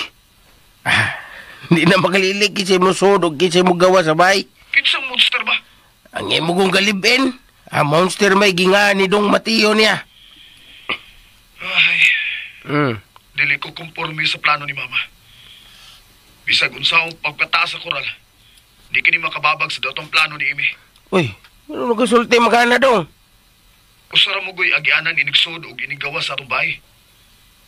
Ah, hindi na makalili kinsa mo sud o kinsa mo gawa sa bay. Kinsa monster ba? Ang imo kong galibin. Ang monster may ginga ni Dong Mateo niya. Ay. Dili ko kumporme sa plano ni mama. Bisag unsaong pagkataas sa koral, di kini makababag sa datong plano ni Amy. Uy, ano nagasulti magana dong? Usara mo goy agianan inigsod og iniggawas sa atong bahay.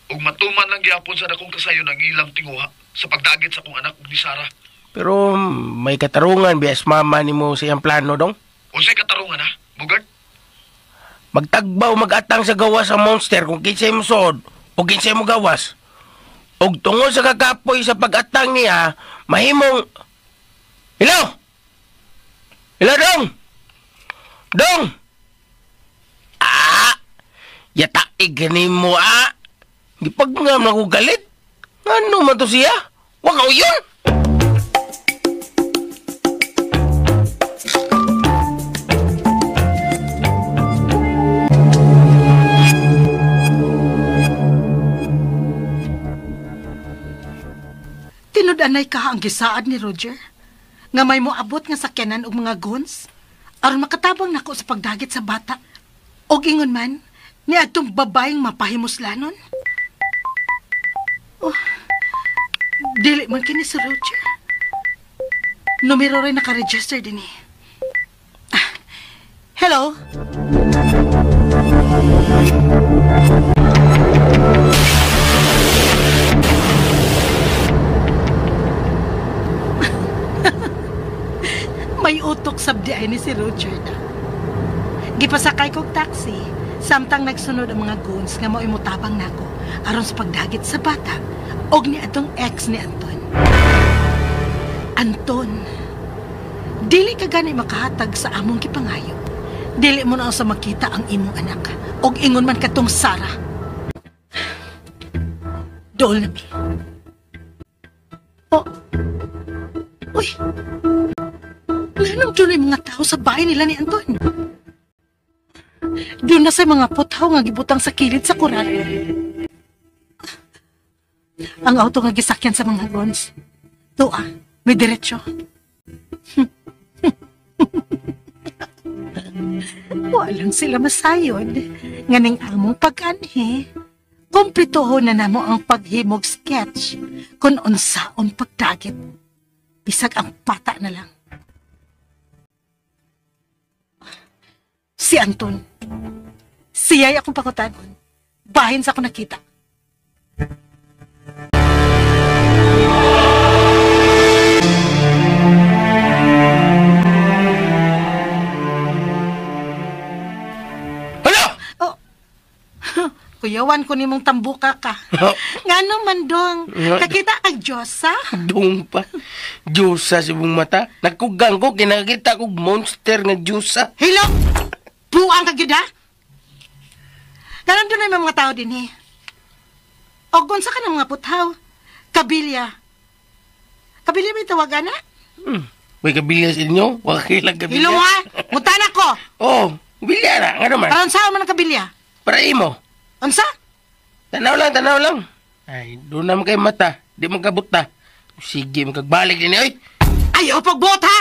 Ug matuman lang gyapon sa dakong kasayon ang ilang tinguha sa pagdagit sa akong anak ug ni Sarah. Pero may katarungan bias mama nimo sa iyang plano dong. Unsay katarungan ha, Bugart? Magtagbaw magatang sa gawas ang monster kung kinsay mo suod o kinsay mo gawas. Og tungod sa kakapoy sa pagatang niya, mahimong... Hello? Hello, Dong? Dong? Ah! Yataig mo, ah! Di pag nga nakugalit. Ano man to siya? Wakaw yun! Tinud-anay ka ang gisaad ni Roger nga may moabot nga sakyanan og mga guns aron makatabang nako sa pagdagit sa bata. Og ingon man ni adtong babaeng mapahimuslanon. Oh, dili man kini si Roger. Numero rin naka-register din eh. Ah, hello? May utok sabdi ay ni si Roger na. Gipasakay kog taxi, samtang nagsunod ang mga goons nga mao'y motabang nako aron sa pagdagit sa bata og ni atong ex ni Anton. Anton, dili ka gani makahatag sa among gipangayo. Dili mo na sa makita ang imong anak og ingon man katong Sarah. Dool na mi. Oh. Uy. Lanong doon ay mga tao sa bahay nila ni Anton. Doon na sa mga puthaw nga gibutang sa kilid sa koral. Ang auto nga gisakyan sa mga guns. Tuwa, may diretsyo. Walang sila masayod. Nganing among pag-anhi, kumplituhon na namo ang paghimog sketch kung unsaon pagdagit. Bisag ang pata na lang. Si Anton. Siya'y akong pangutanon. Bahin sa ako nakita. Hala! Oh. Kuyawan ko nimong tambuka ka. Ngano man dong? Kakita kag Diyosa? Dong pa. Diyosa sa ibong mata. Nagkugang ko, kinakita kog monster nga Diyosa. Hello! Buang ka gyud ha? Karon doon ay mga tao din eh. O kung sa ka ng mga puthaw, kabilya. Kabilya may tawagan na? May kabilya sa inyo? Wakilang kabilya. Hilong ha? Mutana ko! Oo, bilya na. Nga naman. Aron saan man ang kabilya? Para imo. Unsa? Tanaw lang, tanaw lang. Ay, doon naman kayo mata. Di magkabuta. Sige, magkagbalik din eh. Oy! Ayaw pagbuot, ha?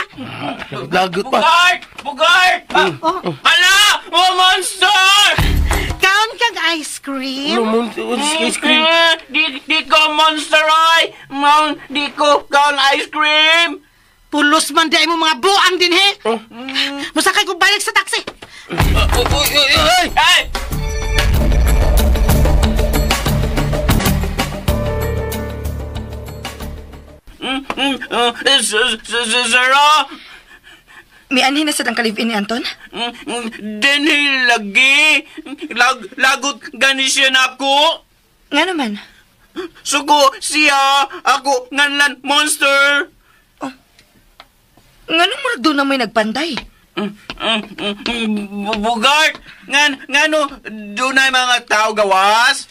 Lagot pa. Bugart! Bugart! Hala! Oh, monster! Kaon kag ice cream? Ano, ice cream? Di ko monster, ay! Ma'am, di ko kaon ice cream! Pulos man di mo mga buang din, he! Musakay ko balik sa taxi! Uy! Ay! Sarah! Mianhin na sad ang kalivin ni Anton? Dinhi lagi! Lagot gani siya nako! Nga naman? Suko siya! Ako nganlan monster! Oh. Nganong murag doon na may nagpanday? Bugart! Ngano doon ay mga tao gawas?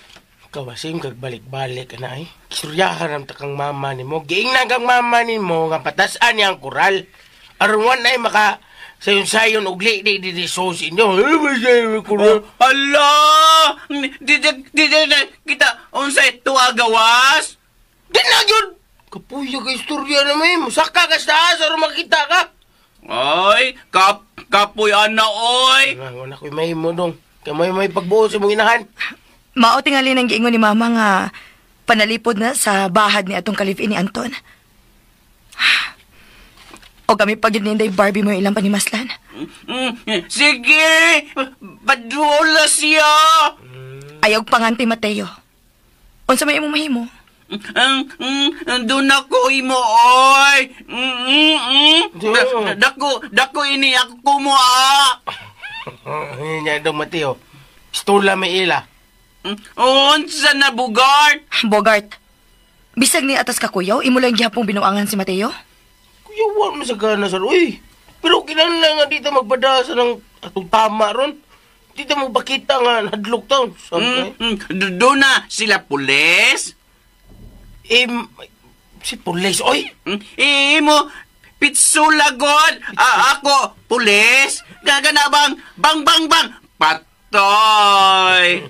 Kawasim kag balik-balik ka na ay. Kisuryahan ang takang mama ni mo. Giingnan kang mama ni mo nga patasan niya ang koral. Aron ay maka sayon-sayon ugli di di sos inyo. Hala! Di kita unsay tuwa gawas? Di na yun! Kapuya ka istorya na may. Musaka ka sa taas aron makita ka. Ay, kapuy ana oy. Wala ko'y may mo dong. Kaya may pagbuo sa mong inahan. Mao tingali ng giingon ni mama nga panalipod na sa bahad ni atong kalivin ni Anton. O kami pag yun ni Barbie mo ilang panimaslan. Sige! Padula siya! Ayaw panganti, Mateo. Unsa may imong mahimo? Doon ako imo, oy! Dako ini ako mo, ah! Hindi daw, Mateo. Stula may ila. Unsa na, Bugart? Bogart, bisag ni atas ka kuyaw, imo lang gihapong binuangan si Mateo? Kuyaw, mo sa gana, sir. Uy, pero kinahanglan nga dito magbadasa ng atong tama ron. Dito mo bakita nga nadlok taon. Doon na sila pulis? Si pulis, oy! Imo, pitsulagon! Ako, pulis! Gagana bang, bang, bang, bang! Patoy!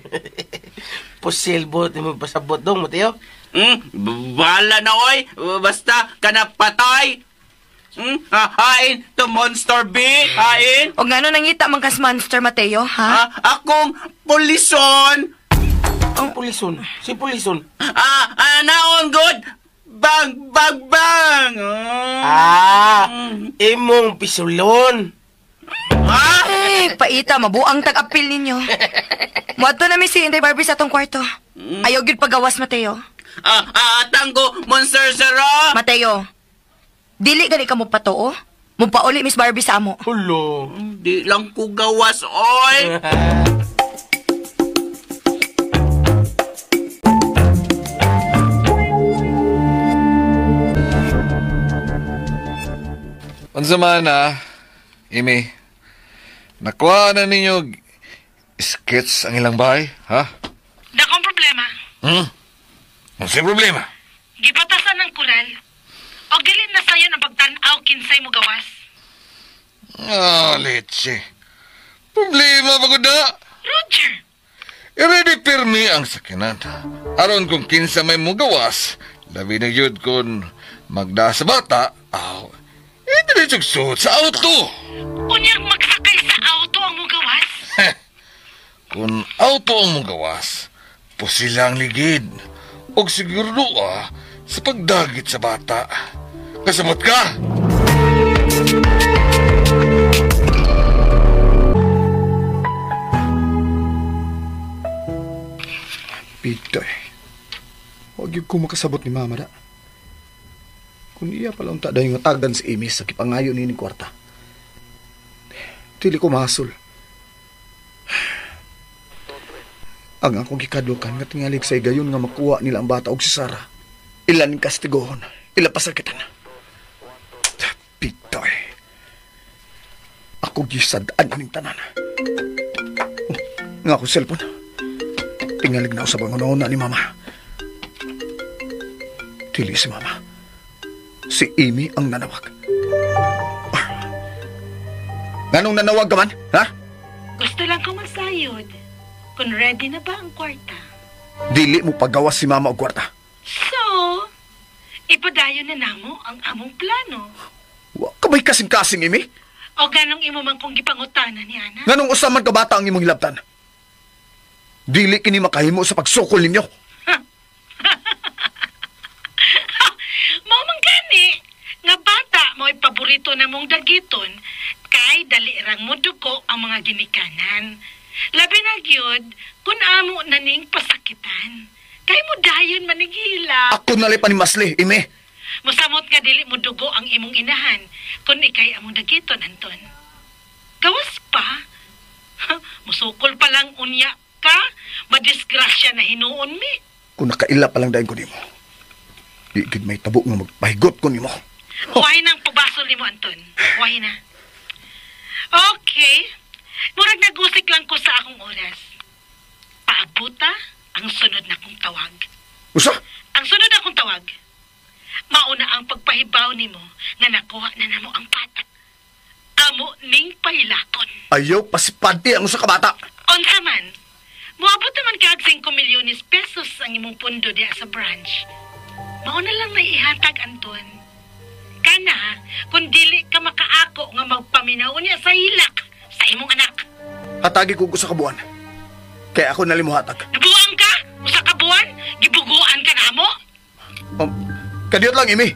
Pusilbot, mo pasabot dong, Mateo? Bala na, oy! Basta, ka na patay! Hain to Monster B! Hain! O nga no, nangita man kas Monster, Mateo, ha? Akong pulison! Ang pulison? Si pulison? Naon, good! Bang, bang, bang! Imong pisulon! Eh, paita, mabuang tag-apil ninyo. Muadto na mi si Inday Barbie sa atong kwarto. Ayaw gyud pagawas, Mateo. Tanggo, Monster Sarah! Mateo, dili gani ka mo patoo? Mupauli Miss Barbie sa amo. Hulo. Di lang ko gawas, oy! Unsa man na, Amy, nakuha na ninyo sketch ang ilang bahay, ha? Dakong problema. Unsay problema? Gipatasan ng kural. O dili na sayon ang pagtan-aw kinsay mo gawas. Leche. Problema ba ko na? Roger! I-ready pirmi ang sakinan. Aron kung kinsa may mugawas, labi na yun kung magda sa bata, aw, hindi sugsud sa auto. Unyang magsakay sa auto ang mugawas? Kung auto ang mugawas, pusila ang ligid. Og siguro sa pagdagit sa bata. Kasabot ka! Pitoy, huwag yung kumakasabot ni Mama da. Kung iya pala unta dahil nga tagan si Amy sa kipangayo ni kwarta. Dili ko mahasol. Ang akong gikadlukan nga tingalig sa igayon nga makuha nila ang bata og si Sarah. Ilan kastigohon, ila pasakitan. Pitoy. Ako gisad-an aning tanan. Nga akong cellphone. Tingalig na usab ang una ni Mama. Dili si Mama. Si Amy ang nanawag. Nganong nanawag ka man, ha? Gusto lang ko masayod. Kung ready na ba ang kwarta? Dili mo pagawas si Mama og kwarta. So, ipadayon na namo ang among plano. Wa ka ba'y kasing-kasing, Imi? O ganong imo man kong gipangutana ni Ana? Nganong usa man ka bata ang imong hilabtan? Dili kini makahimo sa pagsukol ninyo. Mao man gani nga bata mo'y paborito na mong dagiton kay dali rang moduko ang mga ginikanan. Labi na gyud kun amo na ning pasakitan. Kay mo dayon manigila. Ako nalipa ni Masli, Imi. Musamot nga dili mo dugo ang imong inahan kun ikay among dagiton, Anton. Gawas pa. Musukol pa lang unya ka, madisgrasya na hinuon mi. Kung nakaila pa lang dayon ko nimo. Di gid may tabo nga magpahigot ko nimo. Wahi na ang pagbasol nimo, Anton. Wahi na. Okay. Murag nagusik lang ko sa akong oras. Paabuta ang sunod na kong tawag. Usa? Ang sunod na kong tawag. Mauna ang pagpahibaw nimo nga nakuha na namo ang bata. Amo ning pahilakon. Ayaw pasipante ang usa ka bata. Unsa man, moabot naman kag 5 milyones pesos ang imong pundo diya sa branch. Mauna lang may ihatag, Anton. Kana, kung dili ka makaako nga magpaminaw niya sa hilak sa imong anak. Hatagi ko usa ka buwan. Kaya ako nalimuhatag. Nabuang ka? Usa ka buwan? Gibuguan ka na mo? Kadiyot lang, Imi.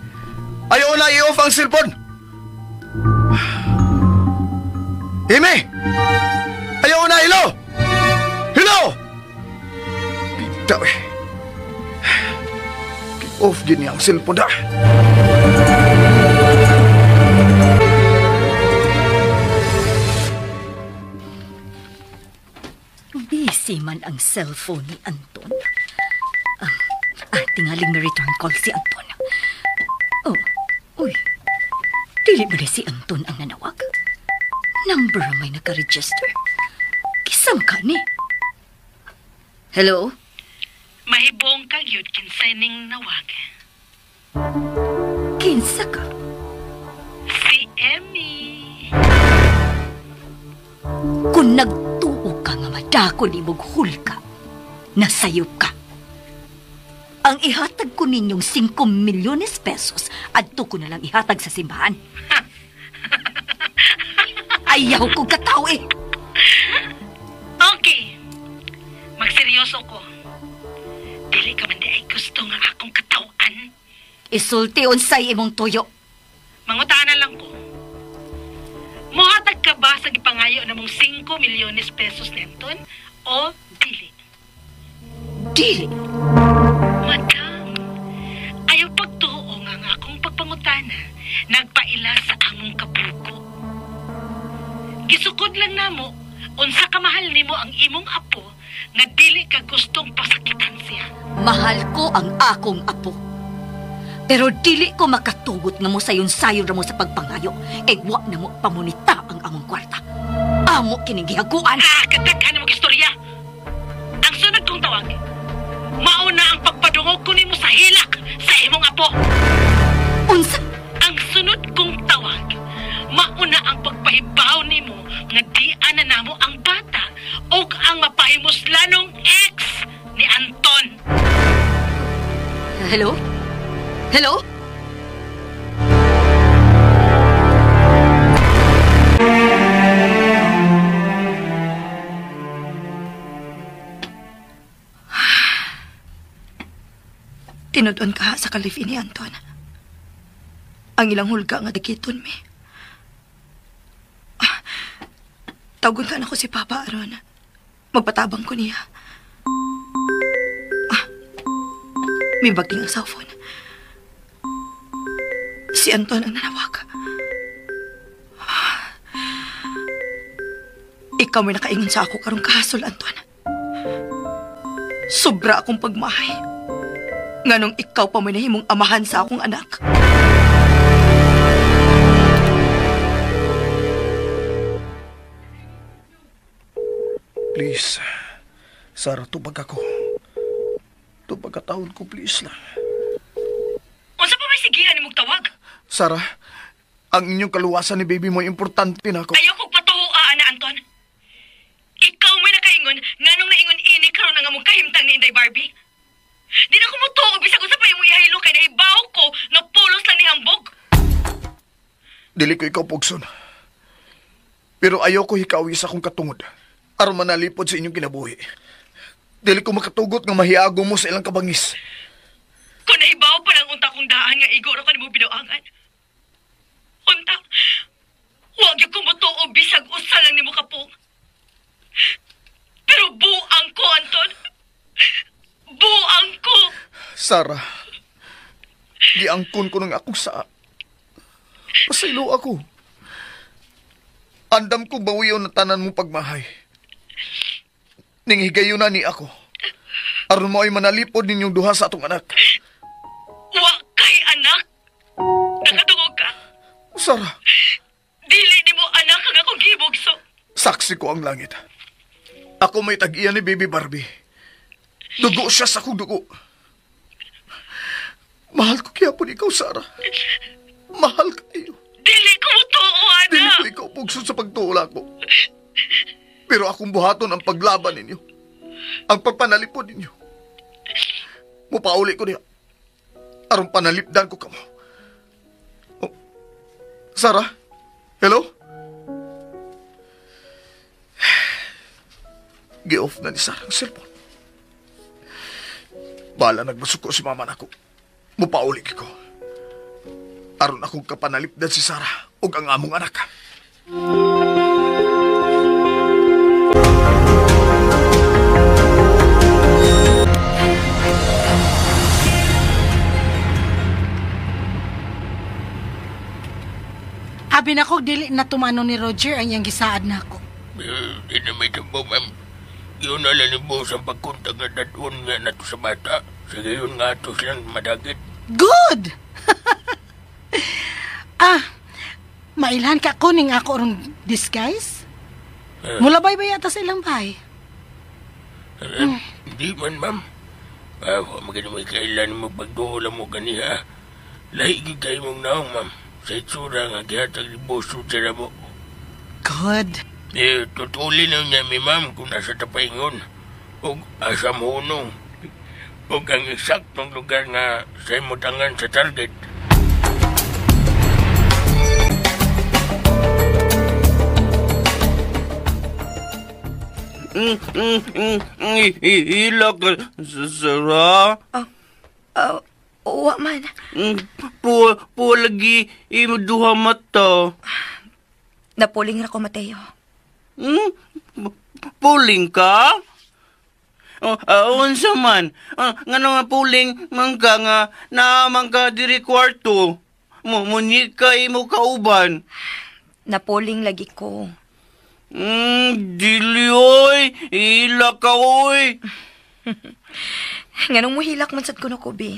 Ayaw na i-off ang cellphone. Imi! Ayaw na, hello! Hello! Bitaw eh. Off din niya ang cellphone na. Busy man ang cellphone ni Anton. Tingaling na return call si Anton. Oh, uy. Dili ba ni si Anton ang nanawag? Number may naka-register. Kisam ka ni. Hello? Mahibong ka yun kinsay ning nawag. Kinsa ka? Si Emmy. Kung nagtuo ka nga madako ni mong hulka, nasayop ka. Ang ihatag ko ninyong 5 milyones pesos, adto ko na lang ihatag sa simbahan. Ayaw kong katao eh. Okay. Magseryoso ko. Dili ka man di ay gusto nga akong katawan. Isulti unsay imong tuyo. Mangutana lang ko. Mohatag ka ba sa gipangayo na mong 5 milyones pesos ni Anton o dili? Dili. Madam, ayaw pagtuo nga ang akong pagpangutana nagpaila sa among kabuko. Gisukod lang namo unsa ka mahal nimo ang imong apo nga dili ka gustong pasakitan siya. Mahal ko ang akong apo. Pero dili ko makatugot nga mo sayon-sayon ra mo sa pagpangayo kay wa na mo pamunita ang among kwarta. Amo kining gihaguan. Kadaghan mo istorya. Ang sunod kong tawag, mauna ang pagpadungog ko nimo sa hilak sa imong apo. Unsa? Ang sunod kong tawag, mauna ang pagpahibaw nimo nga di ana namo ang bata ug ang mapahimuslanong ex ni Anton. Hello? Hello? Tinudon ka sa kalifi ni Anton. Ang ilang hulga nga dagiton mi. Tawgon ka na ko si Papa aron. Magpatabang ko niya. May bagting ang cellphone. Si Anton ang nanawag. Ikaw may nakaingon sa ako karong kahasol, Anton. Sobra akong pagmahay. Nganong ikaw pa may nahimong amahan sa akong anak. Please, Sarah, tubag ako. Tubag ka taon ko, please lang. Unsa pa may sigihan ni mong tawag? Sarah, ang inyong kaluwasan ni baby mo importante na ako. Ayaw kong patuo, na Anton. Ikaw may nakaingon, nganong naingon ini karon ang among kahimtang ni Inday Barbie. Di na ko mutuo, bisag usa pa imong ihaylo kay nahibaw ko nga pulos lang ni hambog. Dili ko ikaw pugson. Pero ayaw ko hikawi sa akong katungod. Aron manalipod sa inyong kinabuhi. Dili ko makatugot nga mahiago mo sa ilang kabangis. Kung naibaw pa lang unta kong daan nga igo ra ka nimo binuangan. Unta, huwag yung kumutuo bisag usa lang nimo kapong. Pero buang ko, Anton. Buang ko. Sarah, giangkon ko ng akong saa. Pasaylo ako. Andam ko bawiyon na tanan mo pagmahay. Ning higayon na ni ako. Aron mo ay manalipod ninyong duha sa atong anak. Wa kay anak. Nakatungog ka. Sarah. Dili nimo anak ang akong gibugso. Saksi ko ang langit. Ako may tag-iya ni Baby Barbie. Dugo siya sa akong dugo. Mahal ko kaya po ikaw, Sarah. Mahal kayo. Dili ko mo tuo, anak. Dili ko ikaw pugso sa pagtuula ko. Pero akong buhaton ang paglaban ninyo. Ang pagpanalipod ninyo. Mupauli ko niya. Aron panalipdan ko kamo. Oh. Sarah? Hello? Gi-off na ni Sarah ang cellphone. Bala nagbasuko si mama nako. Mupauli ko. Aron akong kapanalipdan si Sarah ug ang among anak. Abi na ko, dili na tumano ni Roger ang iyang gisaad na ako. Di na may tambo, ma'am. Yun na lang ni boss ang pagkuntag nga dadun nga nato sa bata. Sige yun nga ito silang madagit. Good! Mailhan ka ko ning ako rong disguise? Mulabay ba yata sa ilang bahay? Hindi man, ma'am. Maganda may kailan mo pagduhula mo ganiha. Lahi gid kayo mong naong, ma'am. Sa itsura nga gihatag ni boss Roger mo. Good. Tutulin na niya mi, ma'am, kung nasa tapaingon. O asa mo hunong. O ang eksaktong lugar nga sa imutangan sa target. Ila ka, Sarah? Wa man. Po lagi imo duha mata. Napuling ra ko, Mateo. Puling ka? Unsa man? Ngano nga puling man ka nga naa man ka diri kwarto? Munyika imo kauban. Napuling lagi ko. Dili oy, ila ka oy. Nganong muhilak man sad kuno ko, bi?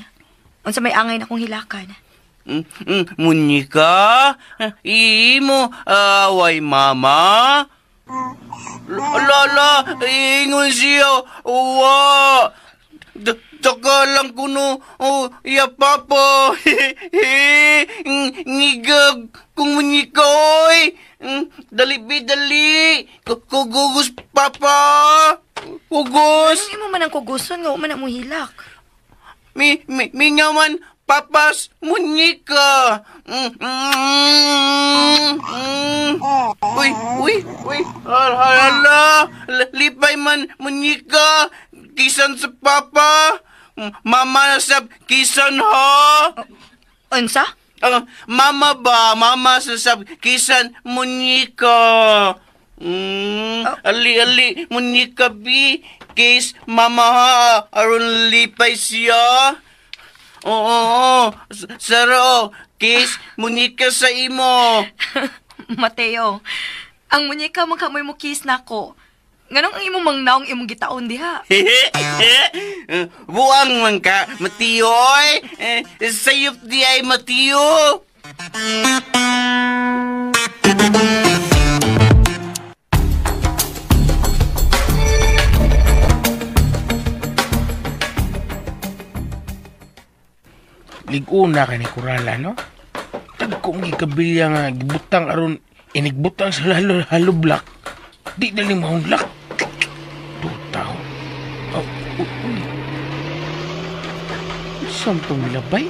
Unsa may angay na kong hilakan? Munyika? Imo away mama? Lala, ingon siya. Uwa. Taka lang kuno. Oh, ya papa. Ngigag kung munyika oy. Dali bi dali. Kugugos papa. Kugos. Ano imo man ang kuguson nga man ang muhilak? Mi nga man papas munyika. Uy, uy, uy. Hala, lipay man munyika. Kisan sa papa. Mama na sab kisan ha. Unsa? Mama ba? Mama sa sab kisan munyika. Ali ali munyika bi. Kiss mama ha. Aron lipay siya. Oo, Saro, kiss munyika sa imo. Mateo, ang munyika man kamoy mo kiss nako. Nganong ang imong mangnaong imong gitaon diha? Buang man ka, Mateo, oy. Sayop di ay, Mateo. Liguna ka ni Kurala, no? Tagkong gikabilya nga gibutang aron inigbutang sa halo block. Di dali mahunglak. Tutaw. Oh, uy. Saan itong labay?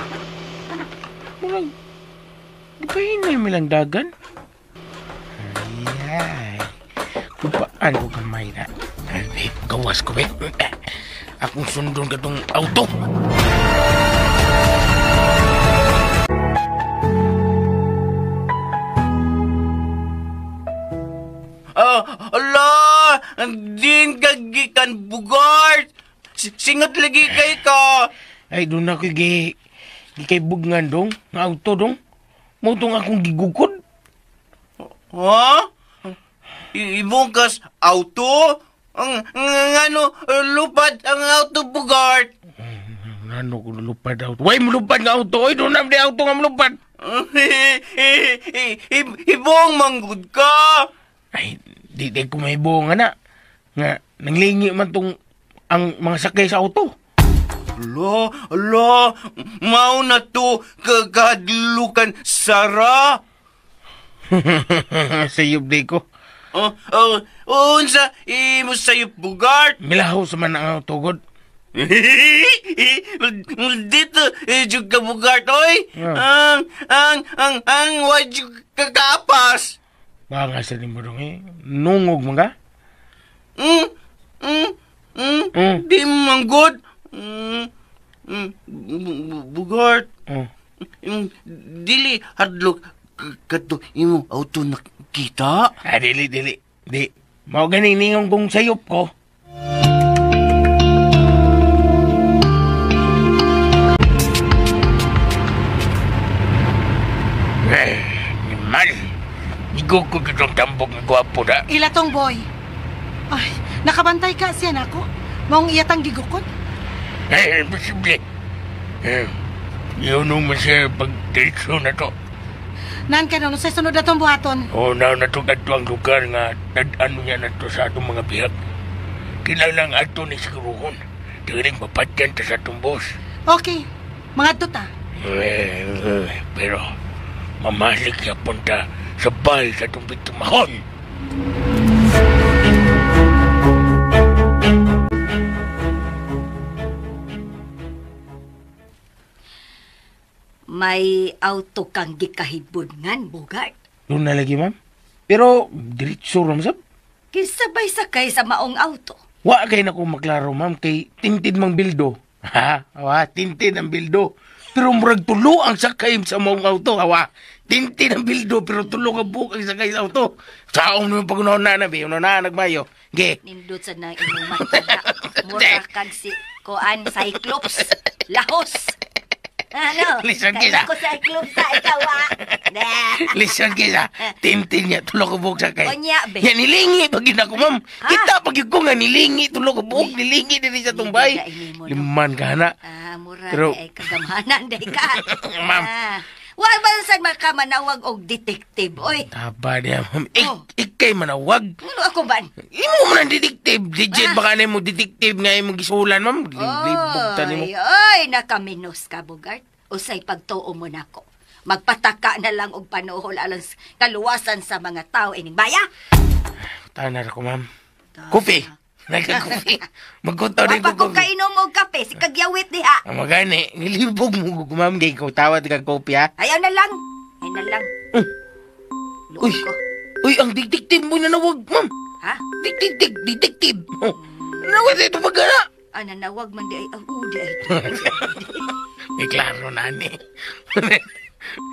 Murag, Kahinay milang dagan. Ay, kupaan ko kamay na. Ay, gawas ko, be. Akong sundon ka tong auto. Ala! Din kagikan Bugart! Singot lagi kay ka! Ay, doon ako kay bugngan dong, nga auto dong. Mutong akong gigukod. Ha? Ibungkas auto? Ang ano, lupad ang auto, Bugart! Ano ko lupad auto? Way, mulupad nga auto! Ay, doon na di auto nga mulupad! Ibong manggod ka! Ay, di ko mahibong nga na. Nga, nanglingi man tong ang mga sakay sa auto. Ala, ala, mao na to kakadlukan, Sara. Sayop di ko. Unsa, imo sayop, Bugart? Milaho sa man ang auto, god. Dito, jug ka, Bugart, oy. Ang, why jug kakapas? Baka sa ni mo dong, eh. Nungog mga? Di manggod. Bugart. Dili hadlok kadto imo auto nakita. Ah, dili. Di. Mao gani ningong kong sayop ko. Eh, mal. Igukod itong tambok ng gwapo na. Ila tong boy. Ay, nakabantay ka siya nako. Maong iyatang gigukod. Eh, imposible. Eh, yun naman siya pag-diretso na to. Naan ka na, sa sunod na itong buhaton. Oo, na itong adto ang lugar nga tad-ano niya na to sa atong mga bihag. Kinahanglan ato ni siguruhon. Tiring mapatyan ta sa atong boss. Okay, mga adto ta. Eh, pero mamalik siya punta sa bahay sa atong bitumahon. May auto kang gikahibudngan, Bugart. Doon na lagi, ma'am. Pero, diretso ram sab. Kisabay sakay sa maong auto. Wa kay na ko maklaro, ma'am, kay tinted mang bildo. Ha? Wa, tinted ang bildo. Pero murag tulo ang sakay sa maong auto. Hawa, tinted ang bildo, pero tulo ka buhok ang sakay sa auto. Saong naman pag una na, be. Una na, nagmayo. Ge. Nindot sa na imong mata. Mura kag si Koan Cyclops. Lahos. Ano? Listen kita. Ko Cyclops sa ikaw, ah. Listen kita. Tintin niya, tulo ko buhok sakay. Onya, be. Nga, nilingi pag yun ako, ma'am. Kita pag yun ko nga, nilingi, tulo ko buhok, nilingi din sa tumbay. Liman ka na. Ah, mura pero, ay kagamhanan, day ka. Ma'am. Wa ba saan makamanawag og detective, oy? Taba niya, ma'am. Ikay manawag. Ano ako ba? Imo mo ng detective. Legit, baka na mo detective nga imong gisulan, ma'am. Libog mo. Oy, nakaminos ka, Bugart. Usay pagtuo mo nako. Magpataka na lang og panuhol alang kaluwasan sa mga tao ining baya. Tanar ko, ma'am. Kopi. Nagka-kopi. Magkuntaw din ko ko kopi. Kainom og kape, si kagyawit diha. Ang magani, nilibog mo ko, ma'am. Gay ko tawad ka kopi, ha? Ayaw na lang. Ay na lang. Uy, uy, ang detective mo nanawag, ma'am. Ha? Detective, detective. Oh, nanawag dito pagkana. Ah, nanawag man di ay. Ang udi ay. May klaro na, ni.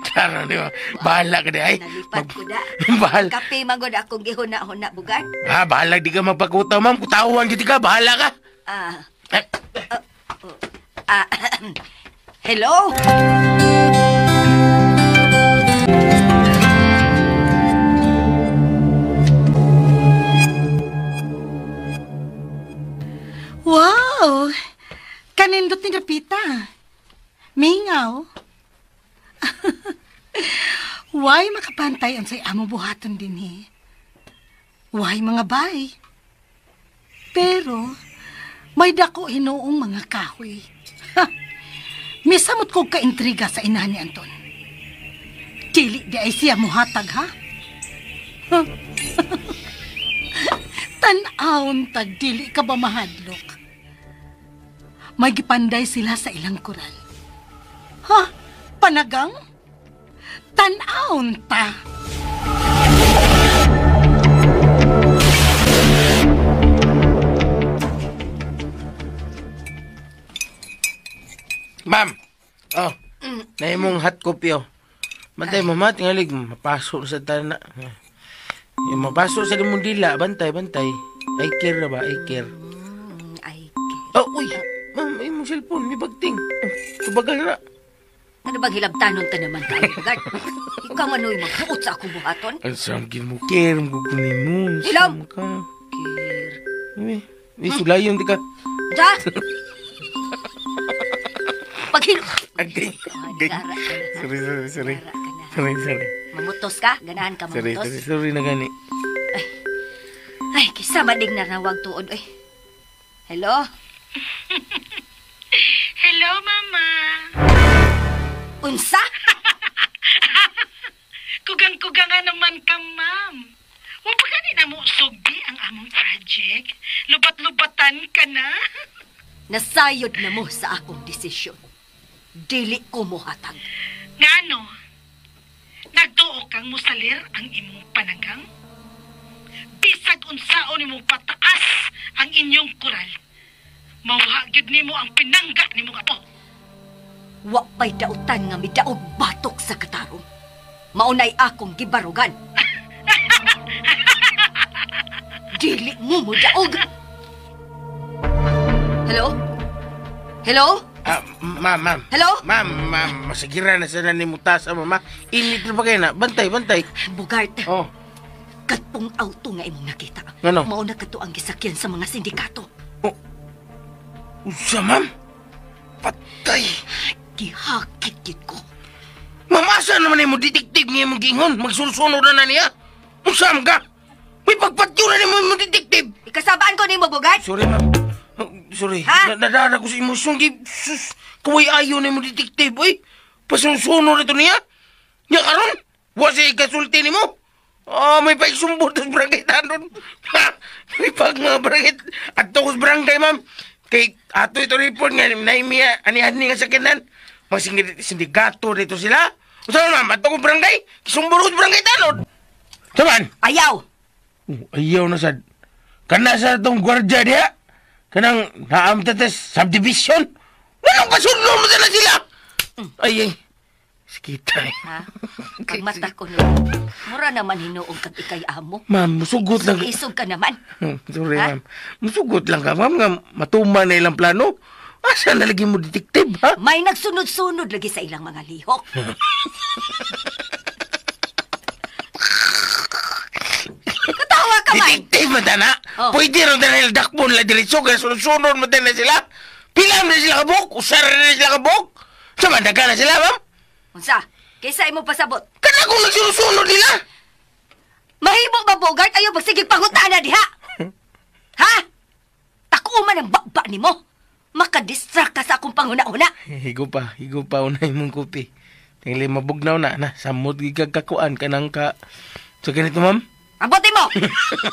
Klaro, di ba? Bahala ka di ay. Nalipat ko da. Bahala. Kape magod akong gihuna-huna, Bugart. Ah, bahala di ka magpagkutaw, ma'am. Kutawan gid ka, bahala ka. Ah. Hello? Wow! Kanindot ni Rapita. Mingaw. Why makapantay ang say amo buhaton din eh? Why mga bay? Pero, may dako hinuong mga kahoy. Ha! Misamot ko kaintriga sa ina ni Anton. Dili di ay siya muhatag, ha? Tan-awon tag dili ka ba mahadlok? May gipanday sila sa ilang koral. Ha? Panagang? Tan-awon ta. Ma'am. Oh. Naimong hot coffee oh. Bantay mama, tingalig mapaso sa tana. Yung mapaso sa limong dila, bantay, bantay. I care na ba? I care. I care. Oh, uy. Ma'am, imong cellphone, may bagting. Tubagal na. Ano bang hilabtanon ta naman kayo, Bugart? Ikaw manoy magbuot sa akong buhaton? Ang samgin mo, care mo kunin mo. Hilom! Ka. Care. Uy, sulayon di ka. Ja! Paghilom! Okay. Sorry, sorry, sorry. Sorry, sorry. Mamutos ka? Ganahan ka mamutos? Sorry, sorry, sorry na gani. Ay, kisa madig na nawag tuod, ay. Hello? Hello, Mama. Unsa? Kugang-kuga nga naman ka, ma'am. Wa pa gani na mo sugdi ang among project? Lubat-lubatan ka na? Nasayod na mo sa akong desisyon. Dili ko mohatag. Ngano? Nagtuo kang musalir ang imong pananggang? Bisag unsaon nimong pataas ang inyong kural. Mawha gyud nimo ang pinangga nimong apo. Wa pa'y dautan nga midaog batok sa katarong. Maunay akong gibarugan. Dili mo mo daog. Hello? Hello? Ah, ma'am, ma'am. Hello? Ma'am, ma'am, masigira na sana ni mutasa, mama. Init na ba kayo na? Bantay, bantay. Bugart. Oh. Katpong auto nga imong nakita. Ano? Mauna kato ang gisakyan sa mga sindikato. Oh. Unsa, ma'am? Patay. Gihakit gid ko. Ma'am, asa naman mo detective nga imong gingon? Magsunsunod na na niya. Unsa man ka? May pagpatyo na nimo mo detective. Ikasabaan ko nimo, Bugart. Sorry, ma'am. Sorry. Ha? Nadara ko sa emosyon. Sus, kaway ayo na mo detective, oy. Pasunsunod ito niya. Niya karon, wa siya ikasulti nimo. Oh, may paisumbot sa barangay tanon. May pag mga barangay. Ato ko sa barangay, ma'am. Kay ato ito report nga, naimiya, ani-ani nga sa kanan. Mga sindikato dito sila. Saan, ma'am? Ato ko barangay. Kisumbot ko sa barangay tanon. Saman? Ayaw! Oh, ayaw na sad. Kana sa itong gwardiya diha. Kanang naamtatas subdivision. Anong pasunod mo na sila? Ay, ay. Sikita eh. Ha? Pagmata ko no. Mura naman hinuog kag ikay amo. Ma'am, musugot lang. Isog ka naman. Sorry, ma'am. Musugot lang ka, ma'am. Nga matuman na ilang plano. Asa na lagi mo detective, ha? May nagsunod-sunod lagi sa ilang mga lihok. Katawa ka man! Detective man na! Oh. Pwede rin na dakpon la diretso kaya sunod-sunod man na sila. Pila na sila kabuk? Usara na sila kabuk? Sama daga na sila, ma'am? Unsa? Kaysa imo pasabot? Kana kung nagsunod-sunod nila! Mahimo ba, Bogart? Ayaw magsigig pangutana diha! Ha? Tako man ang bakba nimo. Makadistract ka sa akong panghuna-huna. Higo pa, unay mong kopi. Tingli mabugnaw na, na. Samot gigagkakuan ka nang ka... So ganito, ma'am? Abote mo!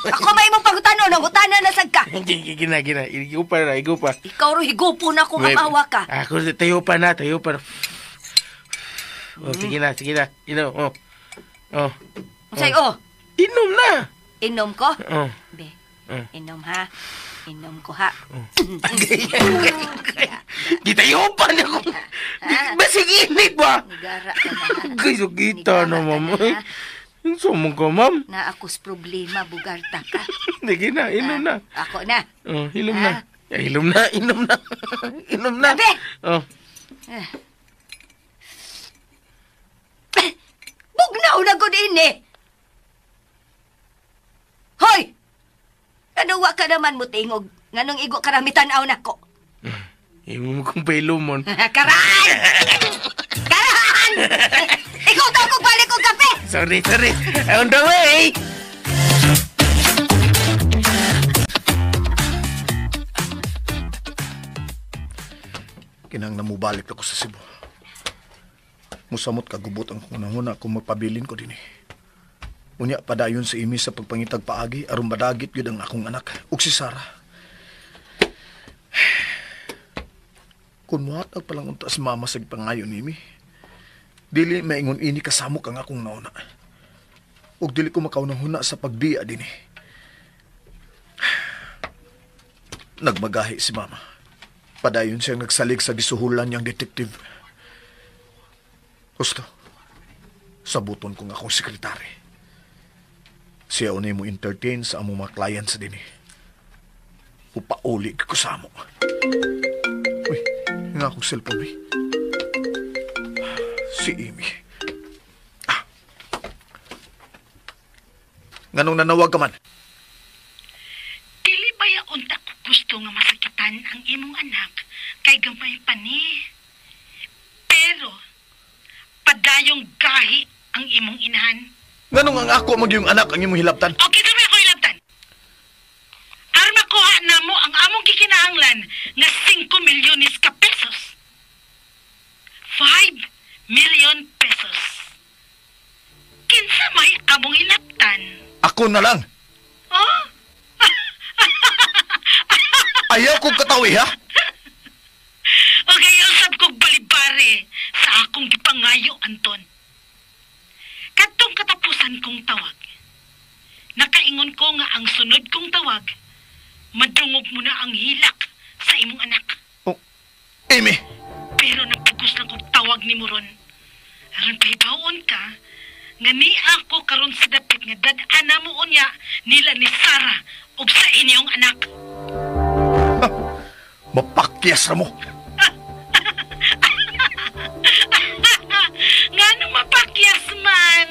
Ako may imong pangutano, nangutana na sad ka. Gina, gina. Higo pa na, higo pa. Ikaw ro higupo na kung amawa ka. Ako, tayo pa na, tayo pa na. Oh, sige na, sige na. Inom, oh. Oh. Unsay, oh? Inom na! Inom ko? Oh. Be, inom ha. Inom ko ha. Oh. Gitayo pa na kung... Basig init ba? Nigara ka na. Kayso kita na, ma'am. Sumong ka, ma'am. Na ako's problema, Bugarta ka. Sige na, inom na. Ako na. Oh, inom na. Inom na, inom na. Inom na. Abe! Oh. Bugnaw na gud ini. Hoy! Ano wa ka naman mo tingog? Nganong igo karami tan-aw nako? Imo mo kong pailumon. Karan! Karan! Ikaw daw kong balik og kape! Sorry, sorry. On the way! Kinang namubalik ako sa Cebu. Musamot kagubot ang kunahuna kung magpabilin ko din eh. Unya padayon sa imi sa pagpangitag paagi aron madagit gyud ang akong anak ug si Sarah. Kung muhatag pa lang unta si mama sa gipangayo nimi, Dili maingon ini kasamok ang akong nauna. Ug dili ko makaunang-huna sa pagbiya dinhi. Nagmagahi si mama. Padayon siyang nagsalig sa gisuhulan niyang detective. Gusto, sabuton kong akong sekretary. Siya unay mo entertain sa among mga clients dinhi. Upauli ko sa amo. Uy, nga akong cellphone eh. Si Amy. Ah. Nganong nanawag ka man? Dili ba ya unta ko gusto nga masakitan ang imong anak kay gamay pa ni. Pero, padayong gahi ang imong inahan. Nganong ang ako magyong anak ang imong hilabtan? Okay, kami ako hilabtan. Aron makuha na mo ang among gikinahanglan nga 5 milyones ka pesos. 5 million pesos. Kinsa may among hilabtan? Ako na lang. Oh? Ayaw kong katawi, ha? Okay, usab kong balibare sa akong gipangayo, Anton. Kadtong katapusan kong tawag, nakaingon ko nga ang sunod kong tawag, madungog mo na ang hilak sa imong anak. Oh, Amy! Pero nagpugos lang kong tawag ni Moron. Aron pahibaon ka, nga ni ako karon sa dapit nga dad-ana mo unya nila ni Sarah ug sa inyong anak. Ha, mapakyas ra mo. Nga nung mapakyas man.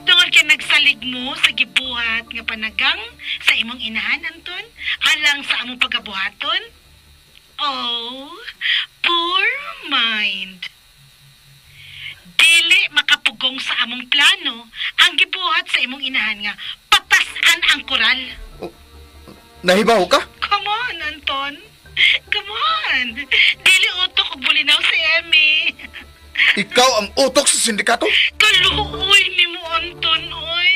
Tungod kay nagsalig mo sa gibuhat nga panagang sa imong inahan, Anton, alang sa among pagabuhaton. Oh, poor mind. Dili makapugong sa among plano ang gibuhat sa imong inahan nga patasan ang koral. Oh, nahibaw ka? Come on, Anton. Come on. Dili utok og bulinaw si Emmy. Ikaw ang utok sa sindikato? Kaluoy ni mo, Anton, oy.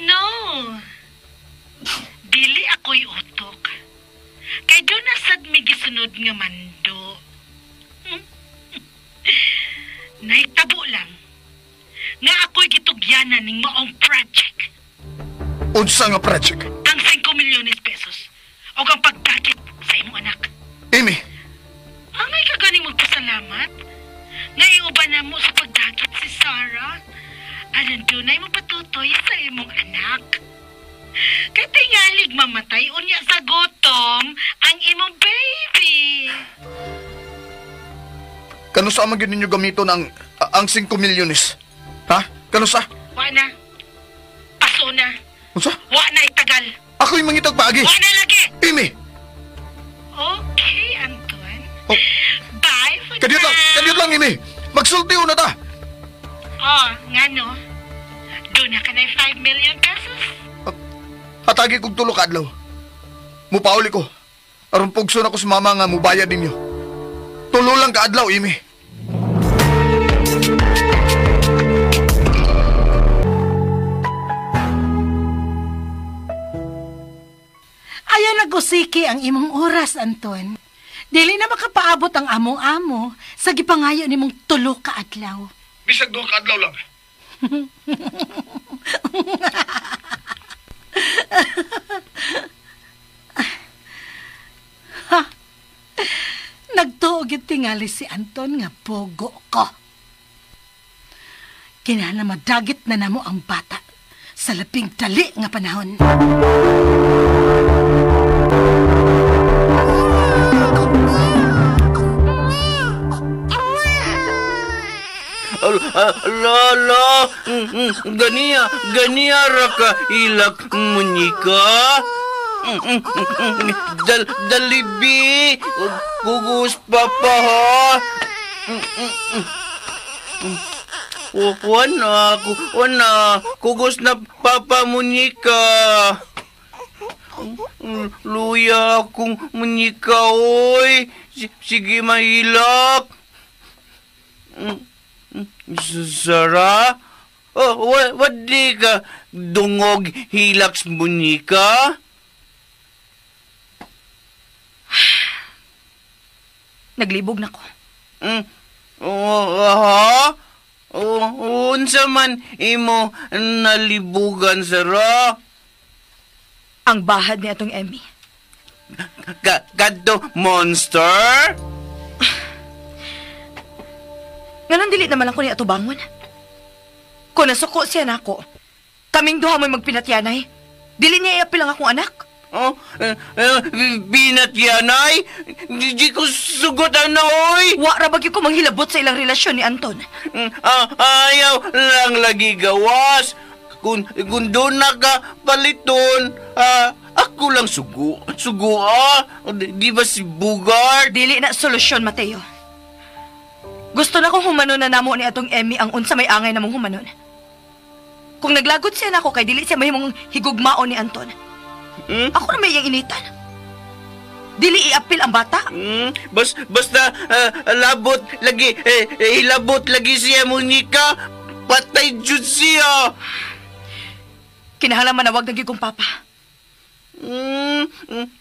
No. Dili ako'y utok. Kay doon na sad mi gisunod nga mando. Naitabo lang nga ako'y gitugyanan ning maong project. Unsa nga project? Ang 5 milyones pesos o ang pagdakit sa imong anak. Amy! Angay ka ganing magpasalamat? Nga iuban na mo sa pagdakit si Sarah. Aron dunay mo patutoy sa imong anak. Kay tingalig mamatay unya sa gutom ang imong baby. Kanusa man gyud ninyo gamiton ang 5 milyones? Ha? Kanusa? Wa na. Paso na. Unsa? Wa na itagal. Ako'y mangitag paagi. Wa na lagi. Amy. Okay, Anton. Oh. Bye for Kadiyot lang, now. kadiyot lang, Amy. Magsulti una ta. Oh, ngano? Doon na ka na 5 million pesos. Hatagi kong tulo ka adlaw. Mupauli ko. Aron pugso na ko sa mama nga mubayad ninyo. Tulo lang ka adlaw, Amy. Ayaw nagusiki ang imong oras, Anton. Dili na makapaabot ang among amo sa gipangayo nimong tulo ka adlaw. Bisag duha ka adlaw lang. Ha? Nagtuo gyud tingali si Anton nga pogo ko. Kinahanglan madagit na namo ang bata sa labing dali nga panahon. Lolo, ganiya, ganiya ra ka ilak munyika. Dalibi, kugus papa ha. Wana, wana, kugus na papa munyika. Luya akong munyika, oy. Sige, mahilak. Sarah? Oh, what di ka dungog hilaks munyika? Naglibog na ko. Oh, ha? Oh, unsa man imo nalibugan, Sarah? Ang bahad ni atong Emmy. Kadto monster? Nganong dili naman ako ni ato bangon? Kung nasuko siya nako, kaming duha mo'y magpinatyanay. Dili niya iapil ang akong anak. Oh, pinatyanay? Di ko sugot na, oy! Wa ra bagyo ko manghilabot sa ilang relasyon ni Anton. Ayaw lang lagi gawas. Kung doon na ka paliton, ako lang sugo. Sugo, Di ba si Bugart? Dili na solusyon, Mateo. Gusto na kong humanon na namo ni atong Emmy ang unsa may angay namong humanon. Kung naglagot siya nako kay dili siya mahimong higugmaon ni Anton. Ako na may iyang initan. Dili iapil ang bata. Basta labot lagi, ilabot lagi siya Monica. Patay jud siya. Kinahanglan manawag na gyud kong papa.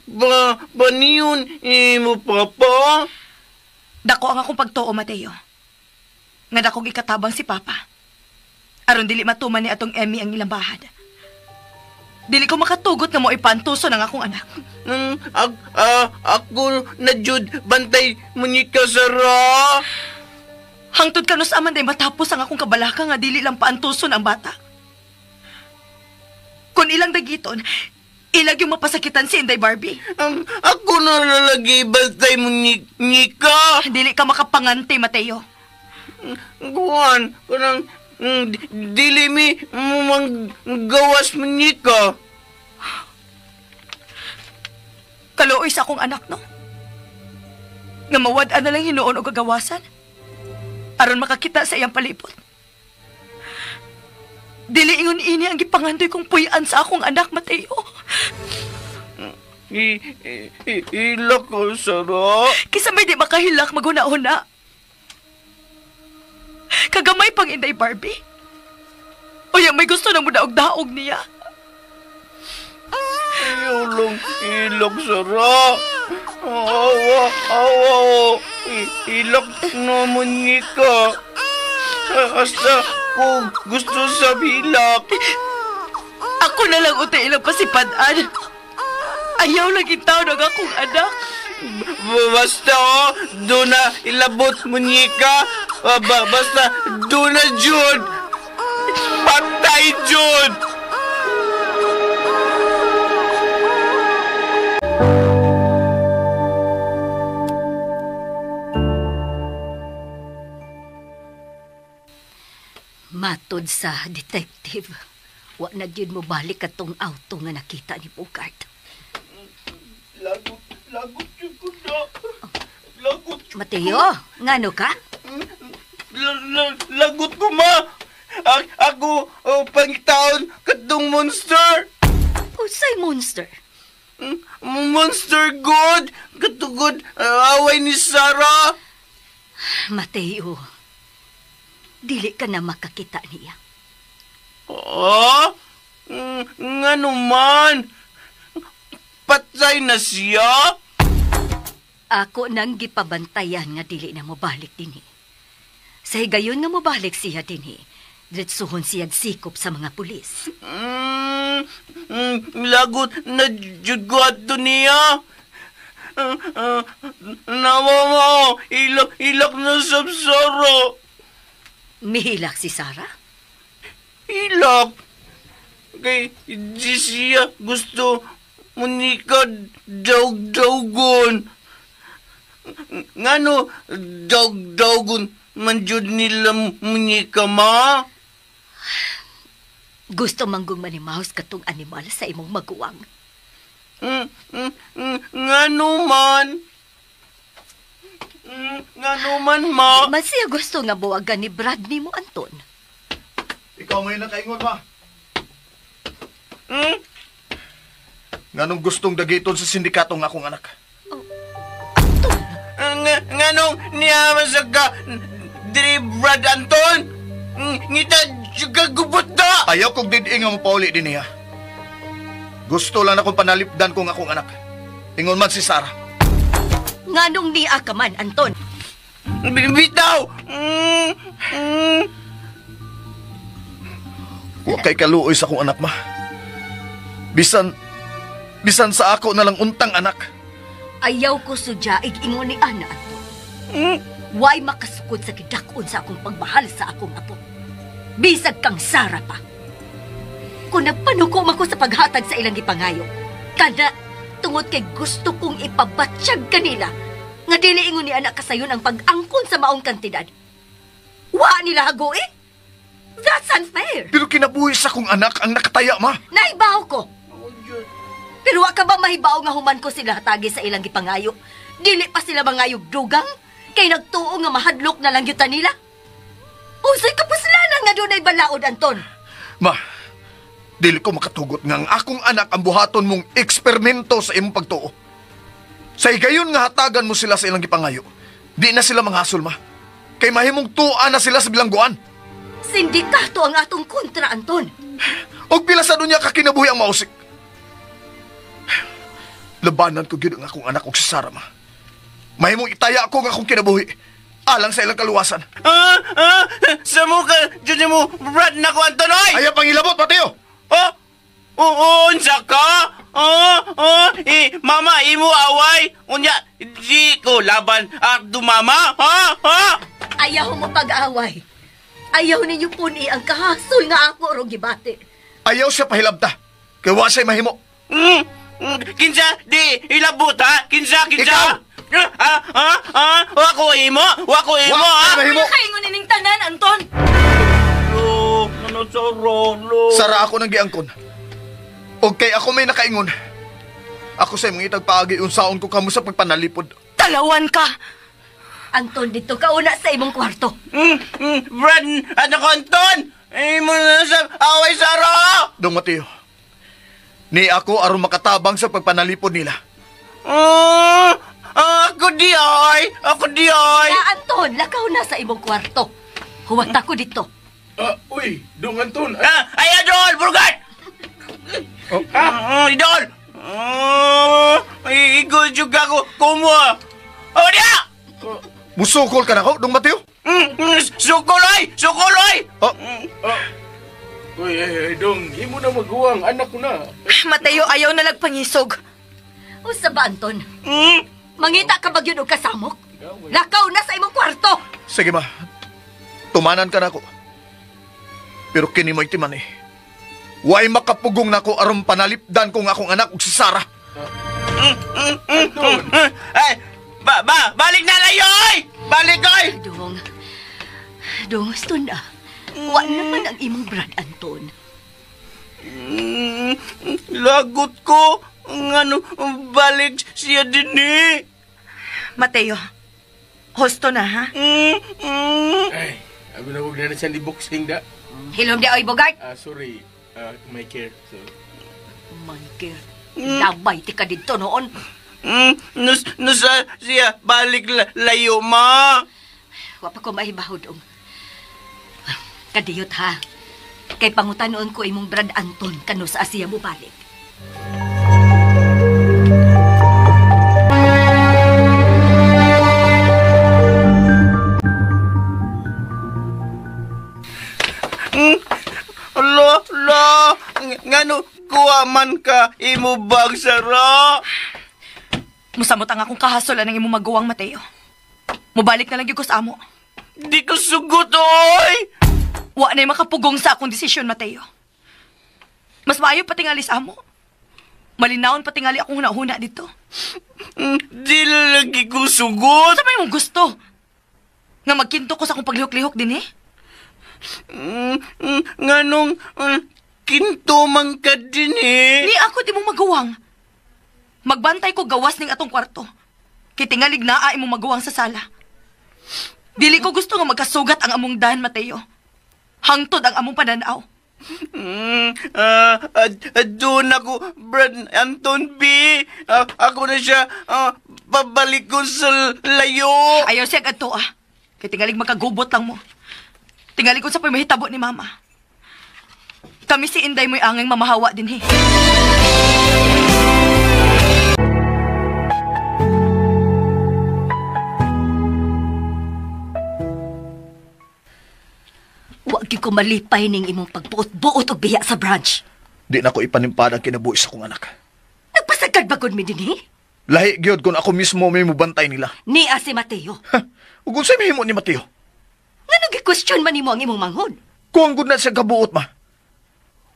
Ba niyon imo papa? Dako ang akong pagtuo, Mateo. Nga dakong ikatabang si papa. Aron dili matuman ni atong Emmy ang ilang bahad. Dili ko makatugot nga mo ipantuso ng akong anak. Ako na jud bantay Monica, Sarah. Hangtod kanus aman day matapos ang akong kabalaka nga dili lang paantuson ang bata. Kung ilang dagiton, ilag yung mapasakitan si Inday Barbie. Ako na lalagi bantay Monica. Dili ka makapangante, Mateo. Kuan, kanang dili mi manggawas Monica. Kaluoy sa akong anak, no? Nga mawad-an na lang hinuon o gagawasan. Aron makakita sa iyang palibot. Dili ingon ini ang gipangandoy kong puy-an sa akong anak, Mateo. Ilak ko, Sarah. Kisa may di makahilak maghuna-huna. Kagamay pang Inday Barbie. O yang may gusto na mudaog-daog niya. Ilong, ilok, Sarah. Awa, awa. Ilok na Monica. Hasta kung gusto sa bilak. Ako na lang utay ilang pasipadaan. Ayaw lang itaw ng akong anak. Basta doon na ilabot, Monica. Basta doon na, Jude. Patay, Jude! Matod sa detective, wa na gyud mo balik atong auto nga nakita ni Bugart. Lagot jud ko na. Lagot. Mateo, ngano ka? Lagot ko, ma. Ako, pangitaon katong monster. Unsay monster? Monster god. Katugod, away ni Sarah. Mateo, dili ka na makakita niya. Ah? Ngano man? Patay na siya? Ako nang gipabantayan nga dili na mobalik dinhi. Sa higayon nga mobalik siya dinhi, diretsuhon siya sikop sa mga pulis. Lagot na jud ko ato niya. Nawa mo, ilak na sa Sarah. Mihilak si Sarah? Hilak? Kay di siya gusto Monica daog-daogon. Ngano daog-daogon man jud nila Monica, ma? Gusto manggong manimaos katong animal sa imong maguwang. Ngano man? Ngano man, ma? Man siya gusto nga buwagan ni Brad ni mo, Anton. Ikaw may nakaingon, ma. Nganong gustong dagiton sa sindikato ng akong anak? Oh, Anton! Nganong niya sa ka, diri Brad Anton? Ngita, gagubot na! Ayaw kong diding ang pauli din niya. Gusto lang akong panalipdan kong akong anak. Ingon man si Sarah. Nganong niya ka man, Anton? Bitaw! Wa kay kaluoy sa akong anak, ma. Bisan sa ako na lang untang anak. Ayaw ko sudya ingon ni ana ato. Way makasukod sa gidak-on sa akong pagmahal sa akong apo. Bisag kang Sara pa. Kung nagpanukom ako sa paghatag sa ilang gipangayo, kada tungod kay gusto kong ipabatsyag kanila nga dili ingon ni anak kasayon ang pag-angkon sa maong kantidad. Wa nila hago eh. That's unfair. Pero kinabuhi sa akong anak ang nakataya, ma. Naibaw ko. Pero wa ka ba mahibaw nga human ko sila hatagi sa ilang gipangayo? Dili pa sila mangayog dugang? Kay nagtuo nga mahadlok na lang yuta nila? Usay kapuslanan nga dunay balaod, Anton. Ma, dili ko makatugot nga ang akong anak ang buhaton mong eksperimento sa imong pagtuo. Sa higayon nga hatagan mo sila sa ilang gipangayo, di na sila manghasol, ma. Kay mahimong tuwa na sila sa bilangguan. Sindikato ang atong kontra, Anton. Og pila sa dunya ka kinabuhi ang mausik. Labanan ko gyud ang akong anak og si Sara, ma. Mahimong itaya ko ang akong kinabuhi alang sa ilang kaluwasan. Sa mo ka, dyan mo, Brad na ko, Anton, oy! Ayaw pang ilabot, Mateo! Oh! Unsa ka? Mama, imo away! Unya, di ko laban at dumama, ha? Ha? Ayaw mo pag-away. Ayaw ninyo puni ang kahasol nga ako rong gibati. Ayaw siya pahilabta. Kaya wa siya'y mahimo. Kinsa, di, ilabot, ha? Kinsa, kinsa? Ikaw! Wako imo! Wako imo, ha? Mahimo! Nakaingon ining tanan, Anton! Sara ako ng giangkon. Og kay ako may nakaingon. Ako sa imong itagpaagi unsaon ko kamo sa pagpanalipod. Talawan ka! Anton, dito ka una sa imong kwarto. Brad, ano ko, Anton? Imo na sa away, Sara! Dong Mateo, ni ako aron makatabang sa pagpanalipod nila. Ako di ay! Ako di ay! Ya, Anton, lakaw na sa imong kwarto. Huwat ako dito. Uy, Dong Anton! Ay, Idol! Burgat! Idol! Igol juga ako. Kumo! Oh, dia! Musukol ka na ko, Dong Mateo? Sukol, oy! Sukol, oy! Uy, ay, Dong, imo na maguwang. Anak ko na. Mateo, ayaw na lagpangisog. Usa ba, Anton? Mangita ka ba yun og kasamok? Lakaw na sa imong kwarto! Sige, ma. Tumanan ka na ako. Pero kini mo'y timan eh. Way makapugong na ko aron panalipdan ko nga akong anak ug si Sara. Ay, balik na layo, oy! Balik, oy! Dong, gusto na. Wa naman ang imong brad, Anton. Lagot ko. Ngano, balik siya din eh. Mateo, husto na, ha? Ay, abi na huwag na siya ni boxing da. Hilom di, oy, Bogart. Sorry. My care. So. My care. Labay ti ka dito noon. Nusa siya, balik layo, ma. Wa pa ko mahibaw, dong. Kadiyot, ha? Kay pangutanoon ko imong brad Anton kano sa Asiya mo balik. Lo, ngano kuha man ka imo bag, Sara? Musamot ang akong kahasolan ng imong maguwang, Mateo. Mubalik na lang gyud ko sa amo. Di ko sugot, oy! Wa na'y makapugong sa akong desisyon, Mateo. Mas maayo patingali sa amo. Malinawon patingali akong huna-huna dito. Di lagi ko sugot. Sa may mong gusto? Nga magkinto ko sa akong paglihok-lihok din eh? Nganong kinto man ka din eh. Ni ako di mo maguwang. Magbantay ko gawas ning atong kwarto. Kay tingalig naa imong maguwang sa sala. Dili ko gusto nga magkasugat ang among dan, Mateo. Hangtod ang among pananaw. Doon ako, Brad Anton B. Ako na siya, pabalik ko sa layo. Ayaw siya kadto ah. Kay tingalig magkagubot lang mo. Tingalig ko sa pamahitabo ni Mama. Kami si Inday mo'y angeng mamahawa din eh. gyud ko malipay ning imong pagbuot-buot og biya sa branch. Di na ko ipanimpada ang kinabuhi sa kong anak. Nagpasagad ba gud mi dinhi? Lahi gyud kung ako mismo may mubantay nila. Niya si Mateo. Ha? Ug unsay mahimo ni Mateo? Nganong gi-question man nimo ang imong manghod? Kung gud na siya kabuot ma.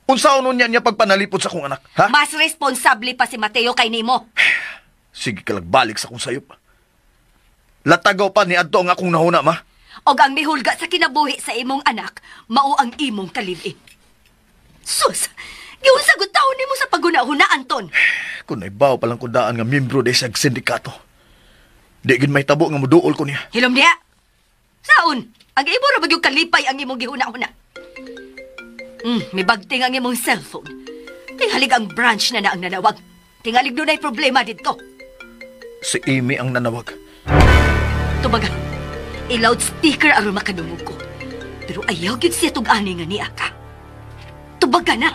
Unsaon nun niya pagpanalipod sa kong anak, ha? Mas responsable pa si Mateo kay nimo. Sige kalagbalik sa akong sayop. Latagaw pa ni adto ang akong nahuna, ma. Og ang mihulga sa kinabuhi sa imong anak, mao ang imong kalibin. Sus! Giunsa gud taon nimo sa paghuna-huna, Anton? Kung naibaw palang kundaan nga membro de sa sindikato. Di gid may tabo nga moduol ko niya. Hilom diha. Saon? Ang imo ra ba gyud kalipay ang imong gihuna-huna? May bagting ang imong cellphone. Tingalig ang branch na ang nanawag. Tingalig dunay problema didto. Si Amy ang nanawag. Tubaga, i-loudspeaker aron makadungog ko. Pero ayaw gyud siya tug-ani nga niya ka. Tubaga na.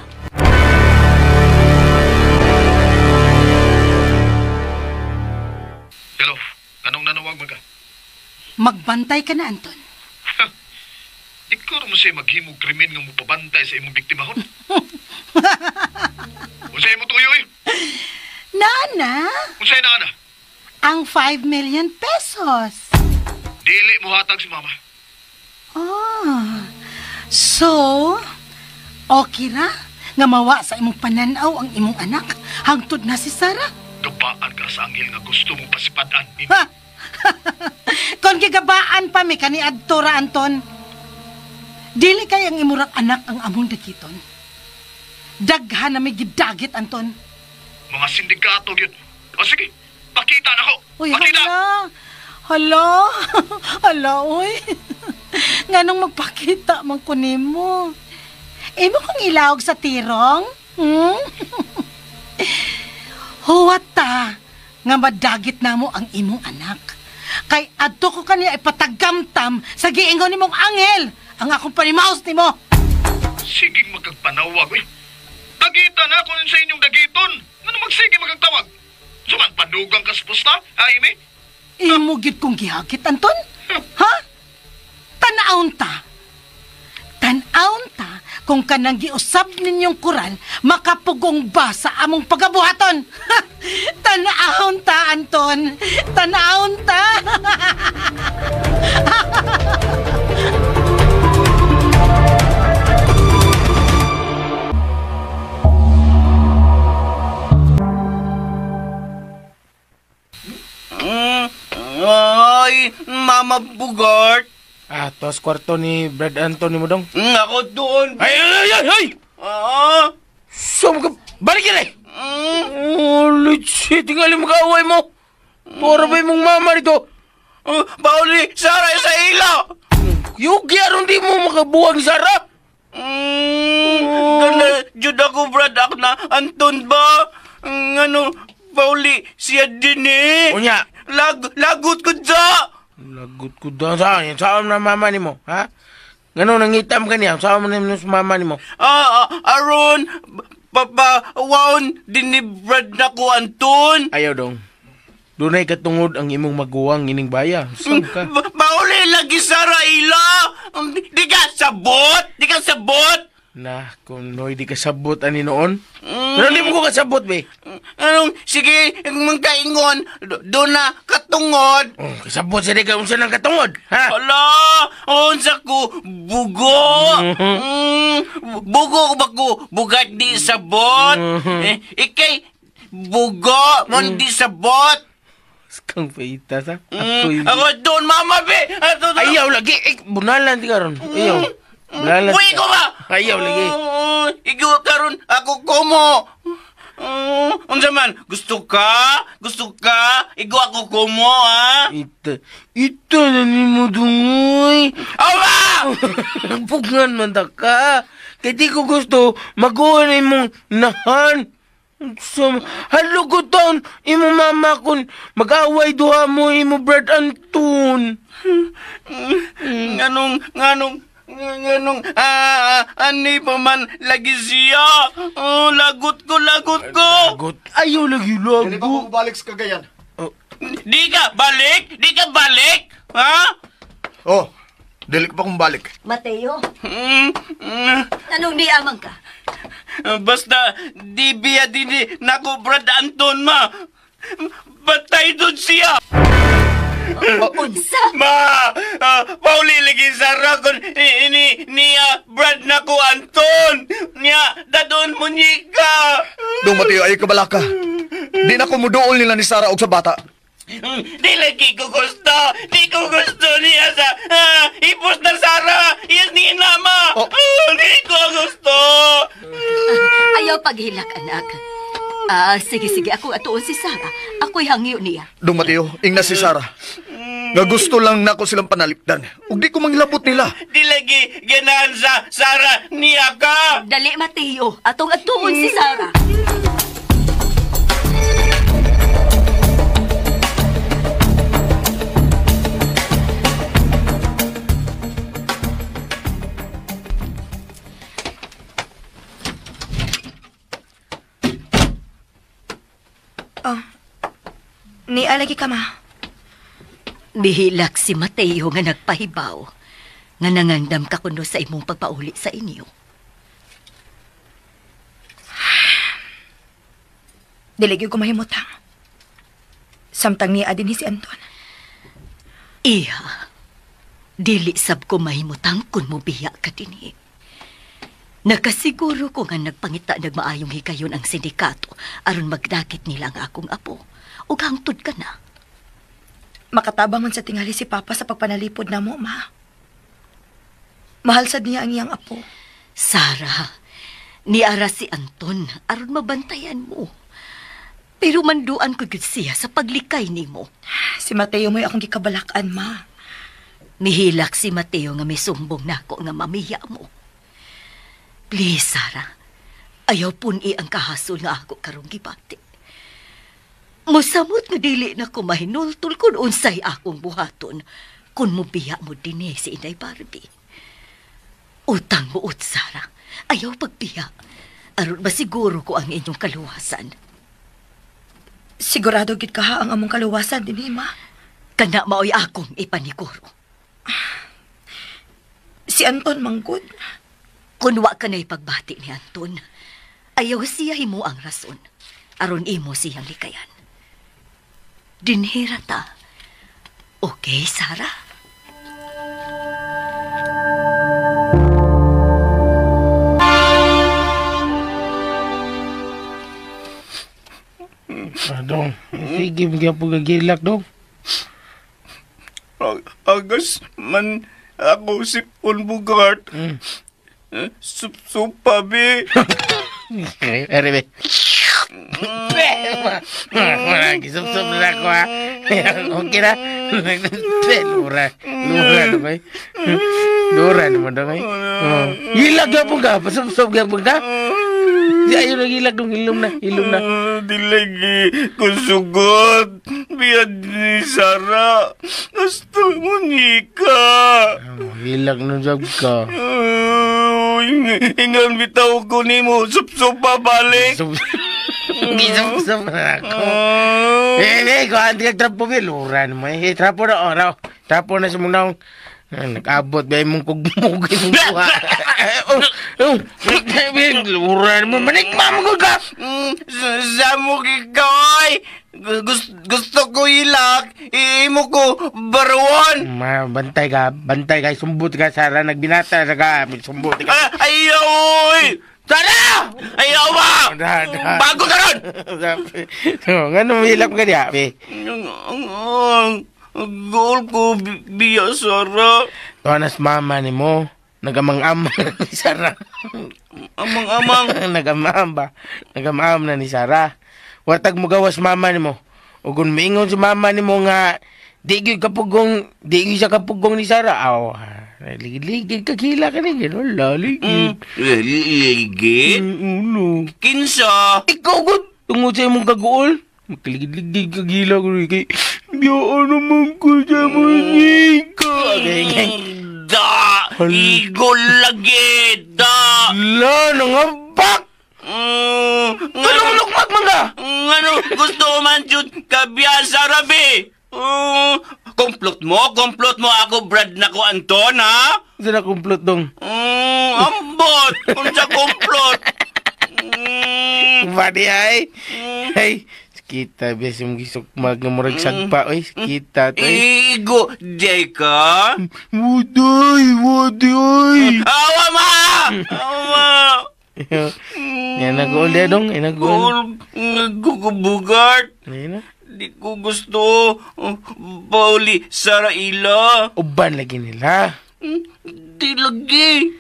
Hello, anong nanawag man ka? Magbantay ka na, Anton. Ikaw mo siya maghimog krimen nga mupabantay sa imong biktimahon. Unsay mo tuyoy? Nana, Unsay na ana? ang 5 million pesos. Dili mo hatag si mama. Ah, so, okay ra nga mawa sa imong pananaw ang imong anak hangtod na si Sarah. Gabaan ka sa anghel nga gusto mong pasipadaan. Ha? Kon gigabaan pa mi kani adto ra, Anton. Dili kay ang imurang anak ang among dakiton. Daghan na may gidagit, Anton. Mga sindikato gyud. O sige, pakita na ko. Uy, Pakita. hala. Hala. Hala, uy. Nganong magpakita man ko nimo. Imo kong ilawag sa tirong? Hmm? Huwat ta nga madagit na mo ang imong anak. Kay adto ko kaniya ipatagamtam sa giingon nimong anghel ang akong panimaos nimo. Sige magkagpanawag, uy. Dagita na kung sa inyong dagiton. Ngano magsige magkagtawag? Suman padugang kas pusta, ha, Amy? Imo gid kong gihagit, Anton. Ha? Tan-aon ta. Tan-aon ta kung kanang giusab ninyong koral makapugong ba sa among pagabuhaton. Tan-aon ta, Anton. Tan-aon ta. Ay, Mama Bugart. Ah, tos kwarto ni Brad Anton ni mo dong. Ako doon. Ay, ay, ay, ay! Ah, So, balik yan eh! Oh, legit. Tingali mag-away mo. Para ba imong mama dito? Pauli, Sarah sa ilo! Yugi, aron di mo makabuwag ni Sarah. Gana, jud ako, Brad, ako na Anton ba? Ano, Pauli, siya din eh. Unya. Lagot ko da! Lagot ko da. Saan? Saan na mama ni mo? Ha? Ganun, nangitam ka niya. Saan mo na sa mama ni mo? Aron, papa, waon, din ni Brad na ko, Anton. Ayaw dong. Dunay katungod ang imong maguwang ining baya. Saan ka? Pauli, lagi Sarah ila! Di ka sabot? Di ka sabot? Na, kung noy di ka sabot ani noon. Pero di mo ko kasabot, be. Anong, sige, mangkaingon, doon na katungod. Oh, kasabot sa di ka, unsa nang katungod, ha? Hala, unsa ko, bugo. Bugo ko ba ko, bugat di sabot? Eh, ikay, bugo, mon di sabot. Kang paita, sa? Ako doon, mama, be. Ato, Ayaw lagi, eh, bunalan di karon. Ayaw. Bunalan. Uy ko ba? Ayaw lagi. Ikaw karon ako kumo. Unsa man, gusto ka? Gusto ka? Ikaw ako kumo, ha? Ito na ni mo dungoy. Awa! Pugngan man ta ka. Kay di ko gusto, maguha na imong nahan. So, halo ko taon, imo mama kun mag-away duha mo imo Brad Anton. Nganong, ani pa man lagi siya. Oh, lagot ko. Lagot? Ayaw lagi, lagot. Dili pa ko balik sa Cagayan. Oh. Di ka balik? Di ka balik? Ha? Oh, Dili ko pa kong balik. Mateo? Anong niamang ka? Basta, di biya din nako, Brad Anton, ma. Patay doon siya. Unsa? Ma! Pauli lagi Sarah kung niya Brad nako Anton. Niya, dadon mo niya. Dong Mateo, ay kabalaka. Di na ko muduol nila ni Sarah og sa bata. Di lagi ko gusto. Di ko gusto niya sa ipos na Sarah. Yes ni Inama. Oh. Di ko gusto. Ayaw paghilak, anak. Sige, sige. Ako atuon si Sarah. Ako'y hangyo niya. Dong Mateo, ingna si Sarah. Nga gusto lang nako silang panalipdan. Ug di ko manghilabot nila. Di lagi ganahan sa Sarah niya ka. Dali, Mateo. Atong atuon si Sarah. Oh, nialagi ka, ma. Mihilak si Mateo nga nagpahibaw, nga nangandam ka kuno sa imong pagpauli sa inyo. Dili gyud ko mahimutang. Samtang niya din si Anton. Iha, dili sab ko mahimutang kun mobiya ka dinhi. Nakasiguro ko nga nagpangita nagmaayong higayon ang sindikato aron magdakit nila ang akong apo. Ug hangtod ka na. Makatabang man sa tingali si Papa sa pagpanalipod na mo, ma. Mahal sad niya ang iyang apo. Sarah, niara si Anton aron mabantayan mo. Pero manduan ko gyud siya sa paglikay nimo. Si Mateo mo'y akong gikabalakan, ma. Mihilak si Mateo nga misumbong nako nga mamiya mo. Please, Sarah. Ayaw pun-i ang kahasol nga ako karong gibati. Musamot nga dili na ko mahinultul kung unsay akong buhaton kung mubiya mo dinhi si Inday Barbie. Utang mo ut, Sarah. Ayaw pagbiya. Aron masiguro ko ang inyong kaluwasan. Sigurado gid ka ha ang among kaluwasan dinhi, ma. Kana maoy akong ipaniguro. Si Anton manggod. Kun wa ka na'y pagbati ni Anton, ayaw siya himo ang rason. Aron imo siyang likayan. Dinhira ta. Okay, Sarah? Dong, sige, magyapog gagilak, dong. Agas man ako si Bugart. Sup-sup pa, be. Ere, be. Gisup-sup na ako, ha. Okay na. Lura. Lura naman. Lura naman, dong. Gilak ka po ka. Pasup-sup ka po ka. Ayaw na gilak, dong. Hilom na. Hilom na. Dilagi kusugot. Biyad ni Sarah. Gusto mo ni ka. Gilak na sab ka. Ingan bitaw ko ni mo. Sup-sup pa balik. Gisup-sup na ako. Kuhaan ka trapo. Lura naman. Trapo na. Trapo na sa mong naong. Nag-abot ba imong kugmug imong buha. Lura naman. Manikma mo ka. Sa mo ikaw. Gusto ko ilak. Imo ko baruan. Ma, bantay ka. Bantay ka. Sumbot ka, Sarah. Nagbinata na ka. Sumbot ka. Ayaw, oy! Sarah! Ayaw ba? Bago ka ron! Ano hilak ka niya? Goal ko, biya, Sarah. Tuwanas mama ni mo. Nagamang-amang na ni Sarah. Amang-amang? Nagamam ba? Nagamam na ni Sarah. Watag mo gawas mama ni mo. O kung miingon si mama ni mo nga, di gyud kapugong, di gyud siya kapugong ni Sarah. Aw, ligid-ligid kagila ka ni. Wala, ligid. Ligid? Ulo. Kinsa? Ikaw, good. Tungod sa imong kaguol. Magkaligid-ligid kagila ko rin kay... Biyaan naman ko sa musika. Da! Igol lagi! Da! La, nangabak! Ano mo lukmak man ka? Ano, gusto ko man jud kabiya sa rabi. Komplot mo ako, Brad na ko, Anton, ha? Unsa na komplot dong? Ambot! Unsa komplot? Badi ay. Ay, kita bias yung gisukmag nga murag sagpa oy, kita to. Igo, day ka? Wudoy, wudoy. Awa ma! Awa! Yan nag-goal dia dong, yan nag-goal. Nagkukubugart. Di ko gusto pauli Sara ila. Uban lagi nila. Di lagi.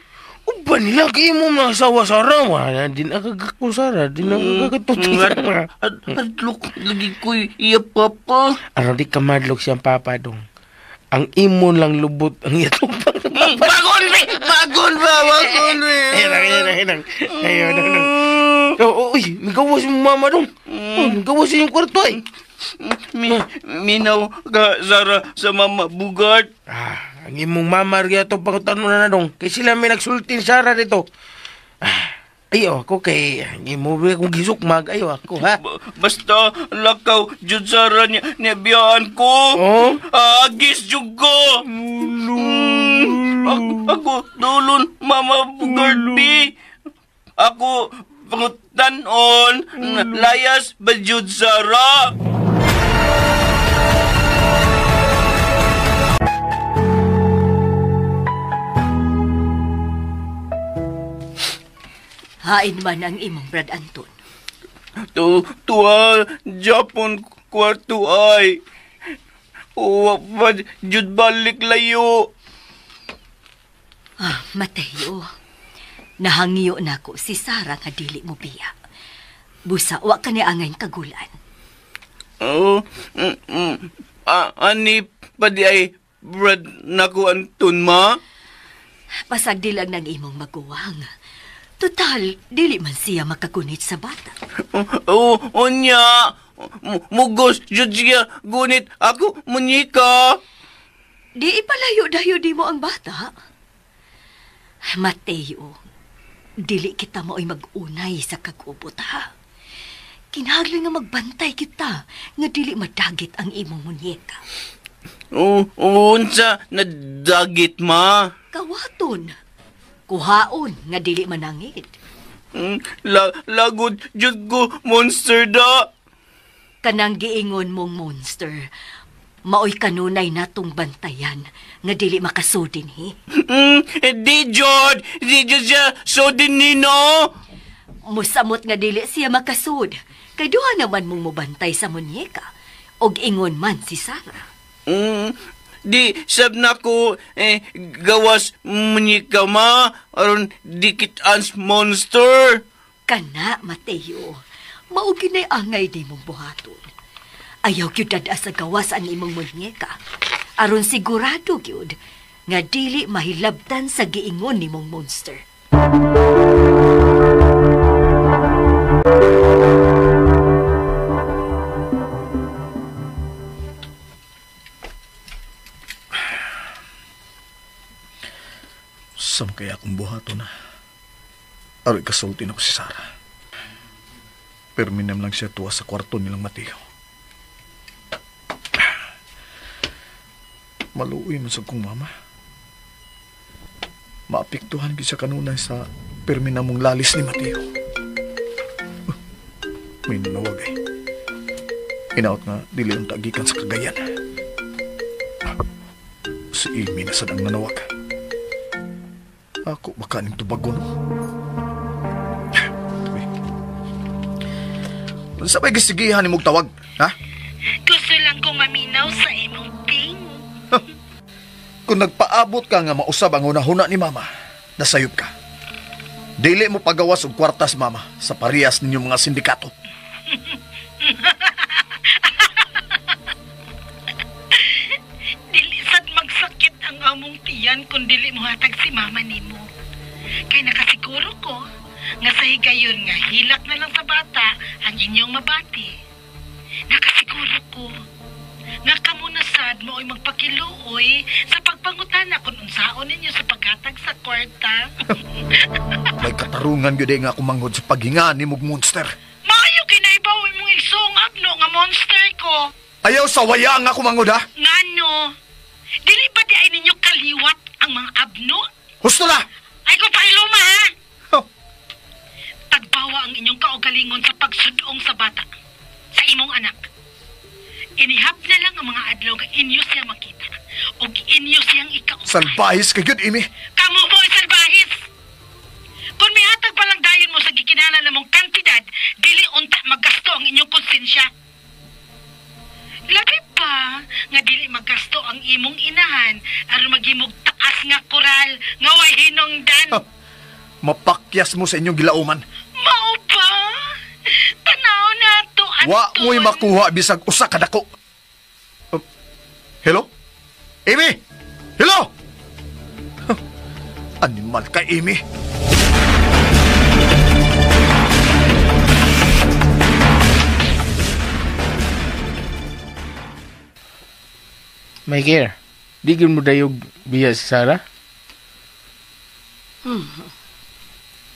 Uban nila kayo mo mga asawa Sara. Wala din akagako Sara. Di na akagatuti Sara. Adlok lagi ko iya papa. Araw di kamadlok siyang papa dong. Ang imon lang lubot ang iyatupang sa papa. Bagon be! Bagon ba? Bagon be! Ayun. Ayun. Uy, nagawas yung mama dong. Nagawas yung kwarto ay. Minaw ka, Sara, sa mama Bugart. Ang imong mama rin ito pangutano na dong. Kay sila may nagsultin Sara dito. Ayo ako kay ang imo kung gisukmag ayo ako ha. Basta lakaw jud Sara niya biyaan ko. Oh? Agis jud ko. Ako dulon mama Bugart bi. Ako pangutanon layas ba jud Sara. Hain man ang imong Brad Anton. Tuwa, Japon kwarto ay. Uwa pa, jud balik layo. Mateo, nahangiyo na ko si Sara nga dili mo biya. Busa, wa ka ni angay kagulan. Oh, ani pa di ay Brad nako Anton ma? Pasagdilag ng imong maguwang. Total, dili man siya makagunit sa bata. Oo, unya. Mugos, jud siya, gunit ako, munyika. Di ipalayo-dayo di mo ang bata. Mateo, dili kita mao'y mag-unay sa kagubot, ha? Kinahanglan nga magbantay kita nga dili madagit ang imong munyeka. Unsa nadagit, ma? Kawaton. Kuhaon nga dili manangit. Lagod jud ko monster da. Kanang giingon mong monster, maoy kanunay natong bantayan nga dili makasudin hi. Di jud, di jud siya sudin nino. Musamot nga dili siya makasud. Kay duha naman mong mobantay sa munyeka. Og ingon man si Sara. Di sab nako gawas munyeka ma aron dikit ans monster. Kana Mateo, mao ginay angay di mong buhaton. Ayaw gyud dad-a sa gawas ang imong munyeka. Aron sigurado gyud nga dili mahilabtan sa giingon nimong monster. Sam kaya akong buhato na. Aroy kasulti na ko si Sara. Pero minam lang siya tuwa sa kwarto nilang Mateo. Maluoy man sa kong mama. Maapektuhan gyud siya kanunay sa perminamong lalis ni Mateo. May nanawag eh. Inaot nga dili unta gikan sa Cagayan. Si Amy na sad ang nanawag. Ako baka ning tubagon. Unsa bay gisigihan nimog tawag, ha? Gusto lang kong maminaw sa imong ting. Kung nagpaabot ka nga mausab ang hunahuna ni mama, nasayop ka. Dili mo pagawas og kwartas mama sa parehas ninyong mga sindikato. Dili sad magsakit ang among tiyan kung dili mo hatag si mama nimo. Kay nakasiguro ko nga sa higayon nga hilak na lang sa bata ang inyong mabati. Nakasiguro ko nga kamo na sad mo ay magpakiluoy sa pagpangutana kung unsaon ninyo sa paghatag sa kwarta. May katarungan gyud nga ako manghod sa paghinga ni mog monster. Maayo kinaibaw imong igsoong abno nga monster ko. Ayaw sa waya nga ako manghod ha? Ngano? mo? Dili ba di ay ninyo kaliwat ang mga abno? Husto na! Ay ko pahiluma, ha? Oh. Tagbawa ang inyong kaugalingon sa pagsudong sa bata, sa imong anak. Inihap na lang ang mga adlaw nga inyo siyang makita o inyo siyang ikaw. Salbahis ka yun, Amy. Kamu mo ay salbahis! Kung mihatag pa lang dayon mo sa gikinala na mong kantidad, dili unta maggasto ang inyong konsensya. Labi pa nga dili maggasto ang imong inahan aron maghimog taas nga koral nga way hinungdan. Ha, mapakyas mo sa inyong gilauman. Mao ba? Tanaw na to, Anton. Wa mo'y makuha bisag usa ka dako. Hello? Amy! Hello! Huh, animal ka, Amy. Michael, di gyud mo dayog biya si Sarah?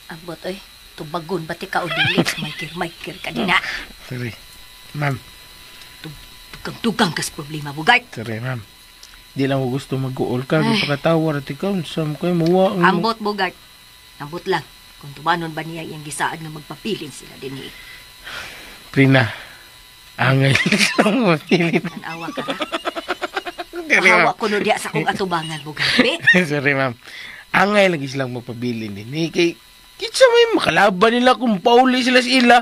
Ambot, oy. Tubagon ba ti ka o dili? Michael ka din, ha? Sorry. Ma'am. Dugang-dugang kas problema, Bugart. Sorry, ma'am. Di lang ko gusto mag-uol ka. Gipakatawar at ikaw. Saan kayo mawa? Ambot, Bugart. Ambot lang. Kung tumanon ba niya iyang gisaad nga magpapilin sila din eh. Prina, angay lang mapilit. Tanawa ka, ha? Hawa ko no diya sa kong atubangan, Bugart. Sorry, ma'am. Angay lagi silang mapabilin din. Eh, kay, kitsa may makalaban nila kung pauli sila sa ila.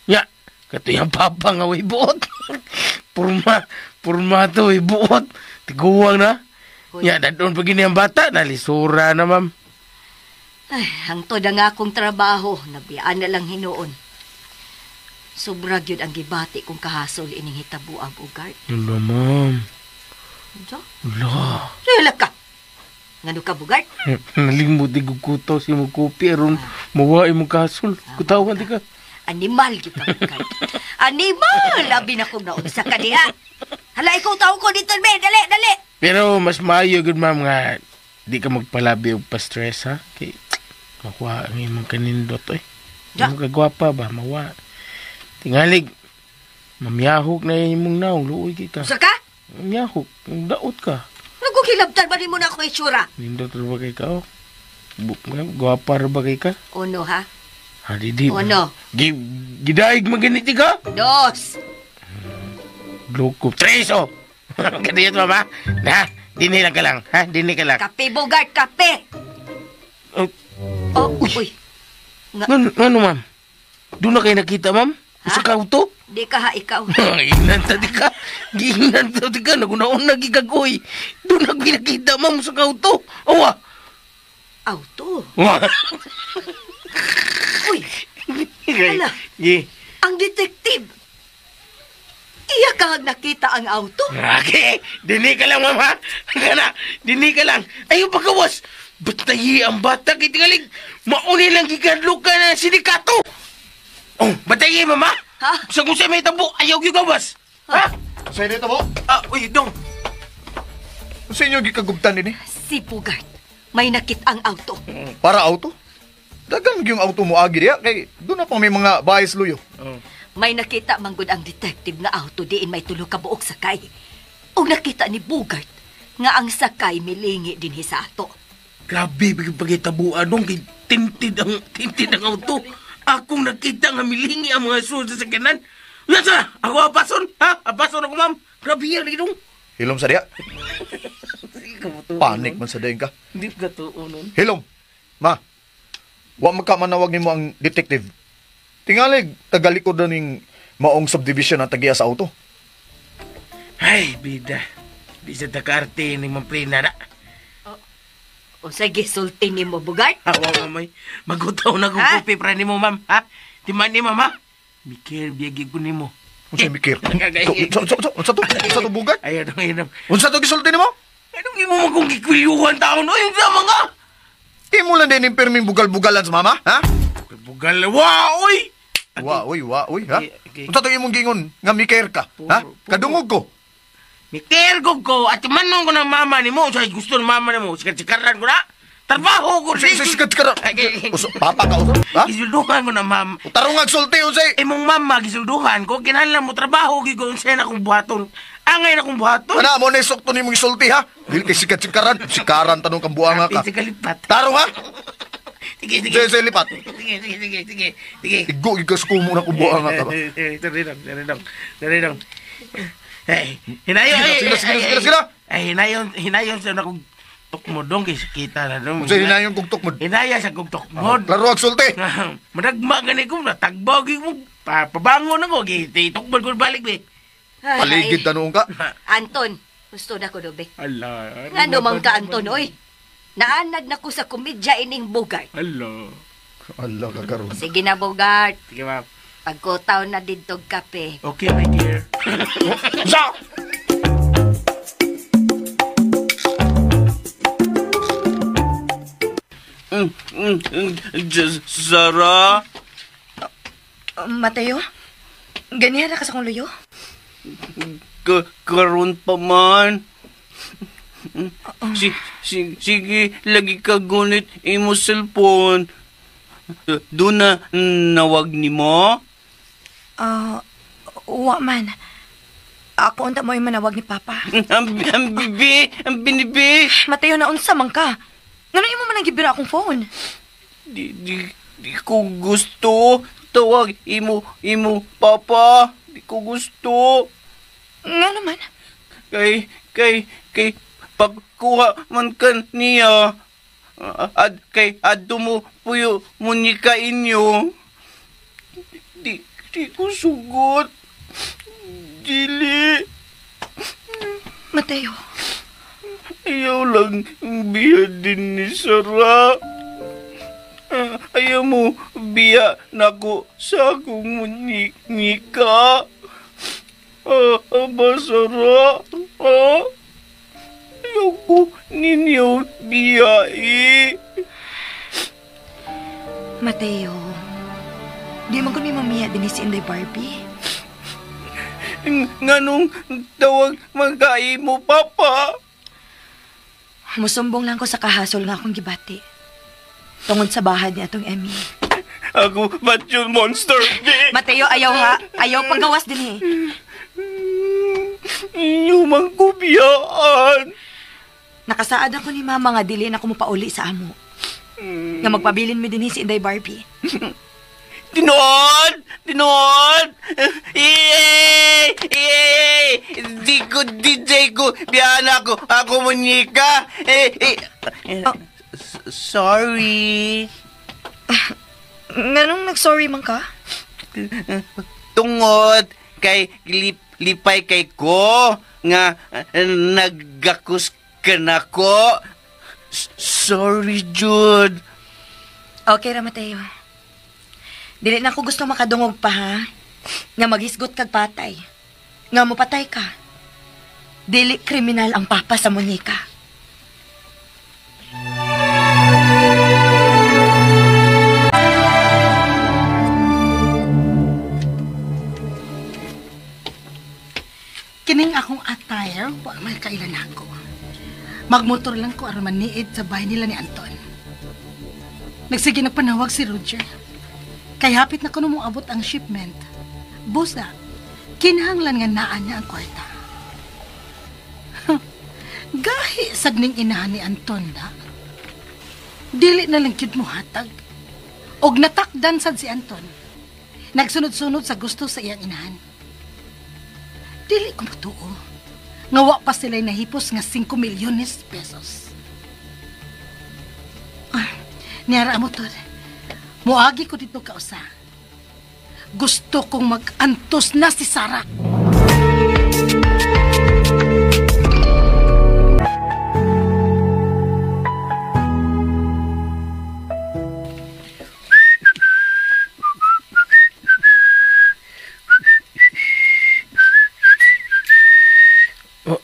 Nya, katuyang papa nga way buot. Purma to way buot. Tiguang na. Nya, dadon pag gini ang bata, nalisura na, ma'am. Ay, hangtod ang akong trabaho, nabiyaan na lang hinuon. Sobra gyud ang gibati kong kahasol ining hitabua, Bugart. Wala, ma'am. Unsa? Wala. Wala ka. Ngano ka, Bugart? Nalimot di gugutaw si imong kopi aron mawa imong kasol. Kutawan di ka. Animal gyud ka, Bugart. Animal! Labi na kong naunsa ka diha. Hala, ikaw tao ko dito, be. Dali, dali. Pero mas maayo gyud, ma'am, nga di ka magpalabi og pa-stress, ha? Kay makuha ang imong kanindot, oy. Ja. Imong kagwapa ba, mawa. Tingalig, mamyahok na imong naong, luoy kay ka. Unsa ka? Mamyahok, daot ka. Nagkukilabtan ba ni mo na ako itsura? Nindot ra ba kay ka, oh? Gwapa ra ba kay ka? Uno, ha? Ha, di, di. Uno. Gidaig maganit ka? Dos. Loko. Tres, oh! Ganito, mama. Na, dini lang ka lang, ha? Dini ka lang. Kape, Bugart, kape! Oh. Oh, uy. Ngano, ma'am? Doon na kayo nakita, ma'am? Sa kauto? Di ka ha, ikaw. Giingnan ta di ka. Giingnan ta di ka. Nagunaon na gikagoy. Doon na pinakita, ma'am, sa kauto. Awa. Auto? Awa. Uy. Hala. Ang detective. Iya ka nakita ang auto. Okay. Dini ka lang, ma'am, ha? Kana, dini ka lang. Ayaw pagkawas. Batayi ang bata. Kitingalig. Mauni lang gikadlo ka na sindikato. Oh, batayi, mama. Ha? Sa kung sa'yo may tabo, ayaw yung gawas. Ha? Sa inyo tabo? Ah, uy, dong. Sa inyo gikagubtan din eh? Si Bugart, may nakit ang auto. Para auto? Dagan yung auto mo agi diya, kay doon na pang may mga bahis luyo. Oh. May nakita manggod ang detective nga auto diin may tulo ka buok sakay. Og nakita ni Bugart nga ang sakay milingi dinhi sa ato. Grabe, pagitabuan dong, kay tinted ang auto. Akong nakita nga milingi ang mga sulod sa sakyanan. Nasa! Ako apason! Ha? Apason ako, ma'am! Grabe yan, dong. Hilom sa diya. Panik man sa diyan ka. Hindi ka tuo nun. Hilom! Ma, wa magkamanawag nimo ang detective. Tingalig, tagalikod na ning maong subdivision ang tagiya sa auto. Ay, bida. Di sa takarte ni Ma'am Prina na. O sige, sulti ni mo, Bugart. Awa, mamay. Magutaw na kong kopi pra ni mo, ma'am. Ha? Timan ni, mama. Mikir, biyagi ko ni mo. Unsa mikir? Unsa to? Unsa to, Bugart? Ayaw, ayaw. Unsa to gisulti ni mo? Anong imo mo kung gikwiyuhan taon? Ay, unsa mga? Imo lang din yung pirming bugal-bugalan sa mama, ha? Bugal, wa, oy! Wa, oy, wa, oy, ha? Unsa to imong gingon nga mikir ka, ha? Kadungog ko. Mikir ko ko, at manong ko ng mama ni mo. Sa gusto ng mama ni mo, sikat-sikaran ko na. Trabaho ko. Sikat-sikaran? Papa ka, uso? Ha? Gisulduhan ko na, ma'am. Tarong agsulti, unsay? Imong mama, gisulduhan ko. Kinahanglan mo, trabaho, gigo, unsay na akong buhaton. Angay na kong buhaton. Ana mo na isukto nimo isulti ha. Dili kay sikat sikaran, sikaran tanong kang buanga ka. Sige lipat. Tarong ha. Sige, sige. Sige, lipat. Sige. Igo gigas ko muna kung buanga ka ba. Dali lang. Hey, hinayon. Sige. Ay, hinayon sa akong tukmod dong kay kita na dong. Unsa hinayon kong tukmod? Hinaya sa kong tukmod. Laro ang sulti. Madagma gani ko tagbaw gyud mo. Pabangon ako gi tukmod ko balik be. Paligid tanong ka. Anton, gusto na ko dobe. Ala. Ngano man ka Anton oy? Naanad na ko sa komedya ining Bogart. Ala. Ala ka karon. Sige na Bogart. Sige ma'am. Pagkutaw na didtog kape. Okay, my dear. Sa! Sarah? Mateo? Ganihan na ka sa kong luyo? Karon pa man. Sige, lagi ka gunit imo cellphone. Doon na nawag ni mo? Wa man. Ako unta mo yung manawag ni Papa. Ang bibi! Ang binibi! Mateo, naunsa man ka. Ngano imo man ang gibira akong phone? Di ko gusto. Tawag imo Papa. Di ko gusto. Nga naman? Kay pagkuha man ka niya. Kay adto mo puyo munika inyo. Di ko sugot. Dili. Mateo. Ayaw lang biya din ni Sarah. Ayaw mo biya nako sa akong munika. Aba, Sarah. Ayaw ko ninyo biyai. Mateo, di man ko ni mamiya din si Inday Barbie. Nganong tawag magkai mo, Papa? Musumbong lang ko sa kahasol nga akong gibati. Tungod sa bahad ni atong Emmy. Ako, ba't yun, monster? Mateo, ayaw ha. Ayaw paggawas din eh. Inyo man ko biyaan. Nakasaad ako ni Mama nga dili na ako mupauli sa amo. Nga magpabilin mi din si Inday Barbie. Tinood! Tinood! Yay! Yay! Di ko, DJ ko, biyaan ako. Ako munika. Oh. Sorry. Nganong nag-sorry man ka? Tungod kay lipay kay ko nga naggakus ka na ko. Sorry, Jude. Okay ra, Mateo. Dili na ako gusto makadungog pa, ha? Nga maghisgot kag patay. Nga mopatay ka. Dili kriminal ang papa sa Monica. Kining akong attire, wa may kailan ako. Magmotor lang ko aron maniid sa bahay nila ni Anton. Nagsige nagpanawag si Roger. Kay hapit na kuno moabot ang shipment. Busa, kinahanglan nga naa niya ang kwarta. Gahi sad ning inahan ni Anton da. Dili na lang gyud mohatag. Og natakdan sad si Anton. Nagsunod-sunod sa gusto sa iyang inahan. Dili ko matuo. Nga wa pa sila'y nahipos nga 5 milyones pesos. Niyara mo to. Muagi ko dito kausa. Gusto kong mag-antos na si Sarah.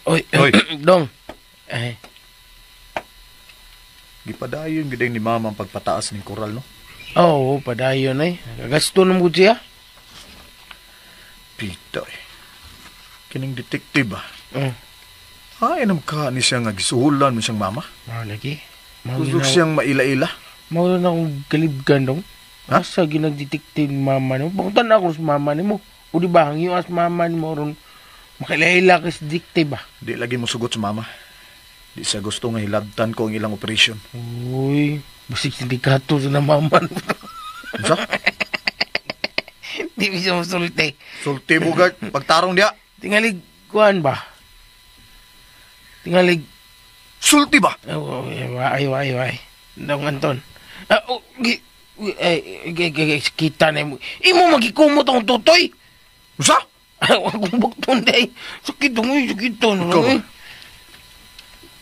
Oy, Dong. Ay. Gipadayon gid ni mama ang pagpataas ning koral, no? Oo, padayon ay. Nagasto na mo siya. Pita eh. Kining detective ah. Ay, anam ka ni siya nga gisuhulan mo siyang mama? Mao lagi. Gusto siyang maila-ila. Mao na akong kalibgan dong. Ha? Asa ginag-detective mama nimo? Pangutan ako sa mama nimo. O di ba hangyo as mama nimo ron Makilahila ka sa dikte ba? Di lagi mo sugot sa mama. Di siya gusto nga hilabtan ko ang ilang operasyon. Uy, basig sindikato sa namaman. Unsa? Di siya masulti. Sulti, Bugart. Pagtarong diya. Tingalig, kuan ba? Tingalig. Sulti ba? Ay, ay, ay. Dong Anton. Kita na mo. Imo magikumot ang tutoy. Unsa? Akong bukton day. Sakit dong, sakit to. Ikaw ba?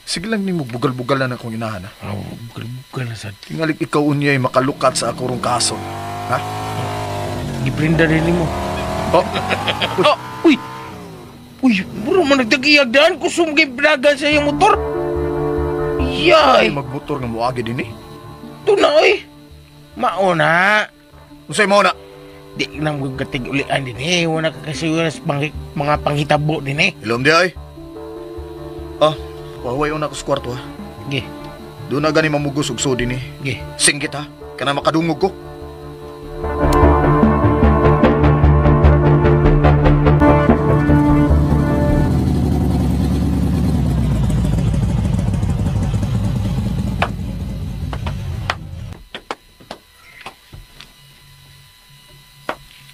Sige lang ni mo, bugal-bugal na akong inahan, ha? Oh, bugal-bugal na sad. Tingalig ikaw unyay makalukat sa ako rong kaso. Ha? Giprinda rin mo. Oh. Oh, uy! Uy, bro, man nagtagiyag daan. Kusum kay bragan sa iyong motor. Yay! Ay, magmotor nga muagi din eh. Ito na, uy. Mauna. Unsay mauna? Di na magkatig-ulian din eh. Wala ka kasi mga panghitabo din eh. Ilom di ay. Ah, wahuay una ko sa kwarto ha. Ge. Doon na gani mamugos og so din eh. Ge. Singgit ha. Kana makadungog ko.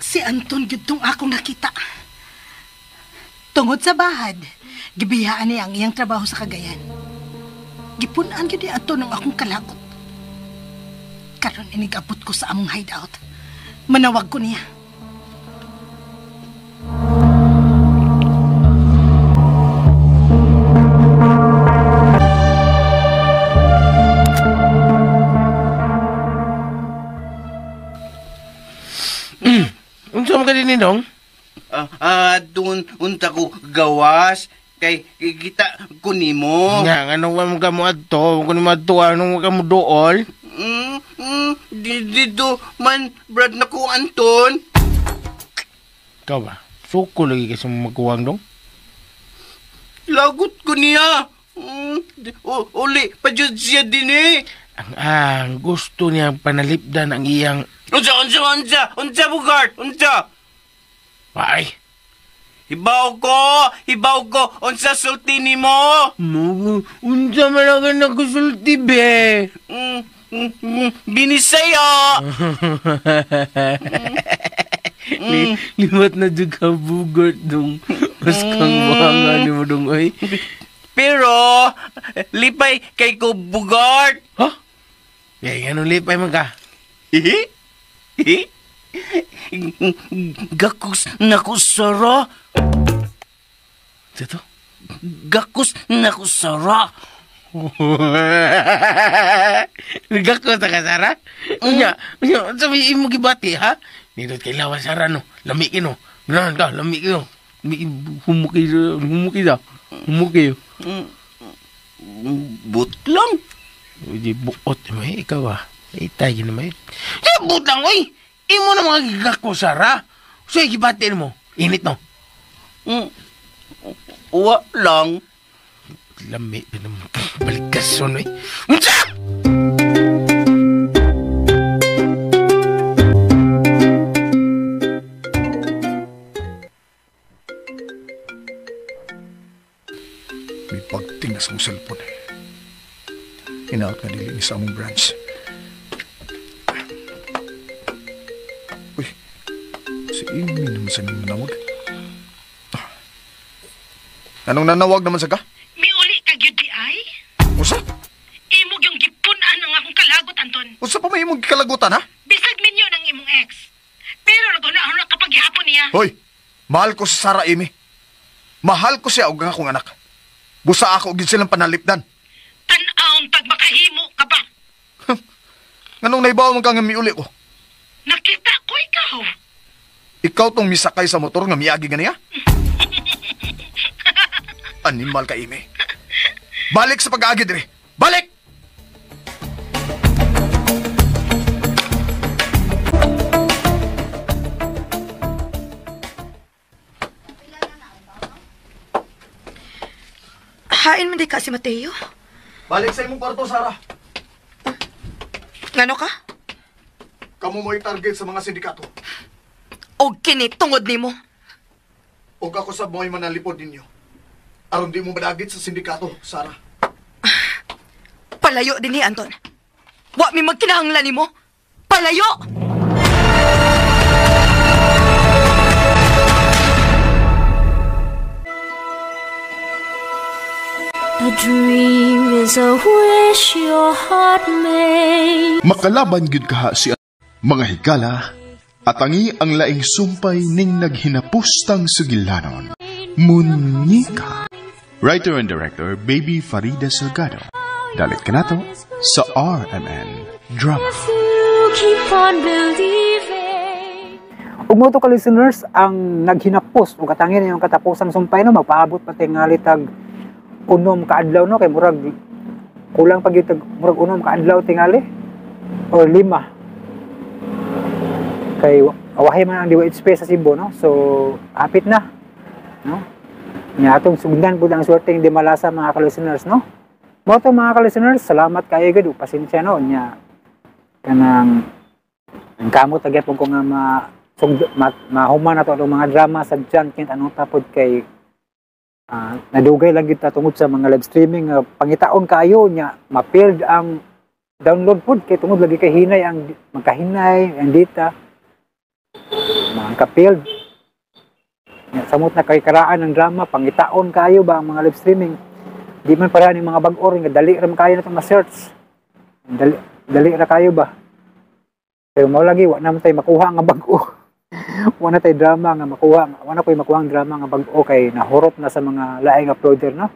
Si Anton gyud tong akong nakita. Tungod sa bahad, gibiyaan niya ang iyang trabaho sa Cagayan. Gipun-an gyud ni Anton ang akong kalakot. Karon inigabot ko sa among hideout. Manawag ko niya. Unsa man ka din dong? Doon unta ko gawas kay kita ko nimo. Nga nganong wa mo ka mo adto, kun mo adto anong ka mo dool? Dito man brad na ko Anton. Ikaw ba? Suko lagi kasi magkuwang dong. Lagot ko niya. Uli pa jud siya din eh. Ang gusto niya panalipdan ang iyang Unsa Bugart, unsa? Ay. Hibaw ko, unsa sulti nimo? Unsa man ang nagsulti be? Binisaya. Limat na jud ka Bugart dong. Mas kang buhanga nimo dong oy. Pero lipay kay ko Bugart. Huh? Eh, anong lipay man ka? Gakos na ko, Sarah. Ito? Gakos na ko, Sarah. Gakos na ka, Sarah? Unya, sabi mo gibati, ha? Nindot kay lawan, Sarah, no? Lami no? Ganahan ka, lami no? Humuki, humuki da. Humuki. But lang. Hindi, buot mo, eh. Ikaw, ah. Itay naman, eh. But lang, oy! Imo na mga gigako, Sarah. So, gibatin mo. Init, no? Uwa lang. Lami, balikas, eh. Unsa! May pagting na sa mong cellphone. Inaot nga dili ni sa among branch. Uy, si Amy naman sa nang nanawag. Anong nanawag naman sa ka? Miuli ka gyud di ay? Usa? Imog yung gipun-an ang akong kalagot, Anton. Usa pa may imong kalagutan, ha? Bisag minyo ng imong ex. Pero naguna-una kapag gihapon niya. Hoy, mahal ko si Sarah, Amy. Mahal ko siya og ang akong anak. Busa ako og silang panalipdan. Tan-aon tag makahimo ka ba? Nganong naibaw man ka nga miuli ko? Nakita ko ikaw. Ikaw tong misakay sa motor nga miagi ganiya? Animal ka, Amy. Balik sa pag-aagi dire. Balik! Hain man di ka si Mateo. Balik sa imong kwarto, Sarah. Ngano ka? Kamu mo'y target sa mga sindikato. Og kini tungod nimo. O ako sa mo'y manalipod ninyo. Aron di mo madagit sa sindikato, Sara. Palayo din ni Anton. Wa mi magkinahanglan nimo. Palayo! A dream is a wish your heart made. Makalaban gyud kaha si mga higala, atangi ang laing sumpay ning naghinapustang sugilanon. Munyika. Writer and director, Baby Farida Salgado. Dalit kanato sa RMN Drama. If you keep on believing. Ug mo to ka listeners ang naghinapos ug atangin yung katapusang sumpay no, magpaabot pa tingali tag unom ka adlaw no, kay murag kulang pa gyud tag murag unom ka adlaw tingali or 5. Kay awahi man ang DYHP sa Cebu no, so apit na no. Nya atong sugdan pud ang swerteng di malasa mga ka-listeners no. Mo to mga ka-listeners, salamat kayo gud ug pasensya no nya kanang ang kamot gyapon ko nga mahuman na to atong mga drama sa John Kent anong tapod kay nadugay lang gyud ta tungod sa mga live streaming pangitaon kaayo nya ma-failed ang download pod kay tungod lagi kay hinay ang magkahinay ang data mga ka-failed nya samot na kay karaan ng drama pangitaon kaayo ba ang mga live streaming di man pareha ning mga bag-o nga dali ra man kaayo na itong ma-search dali ra kayo ba pero mao lagi wa na man tay makuha nga bag-o. Wa na tay drama nga makuha, wa na koy makuha ang drama nga bag-o kay nahurot na sa mga laing uploader no.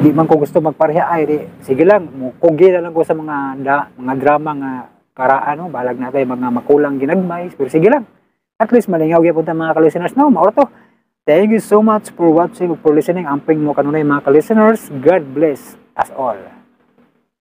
Di man ko gusto magpareha ay di, sige lang mukugi na lang ko sa mga mga drama nga karaan no, balag na tay mga makulang ginagmay pero sige lang. At least malingaw gyapon ta mga ka-listeners no, mao to. Thank you so much for watching ug for listening. Amping mo kanunay mga ka-listeners. God bless us all.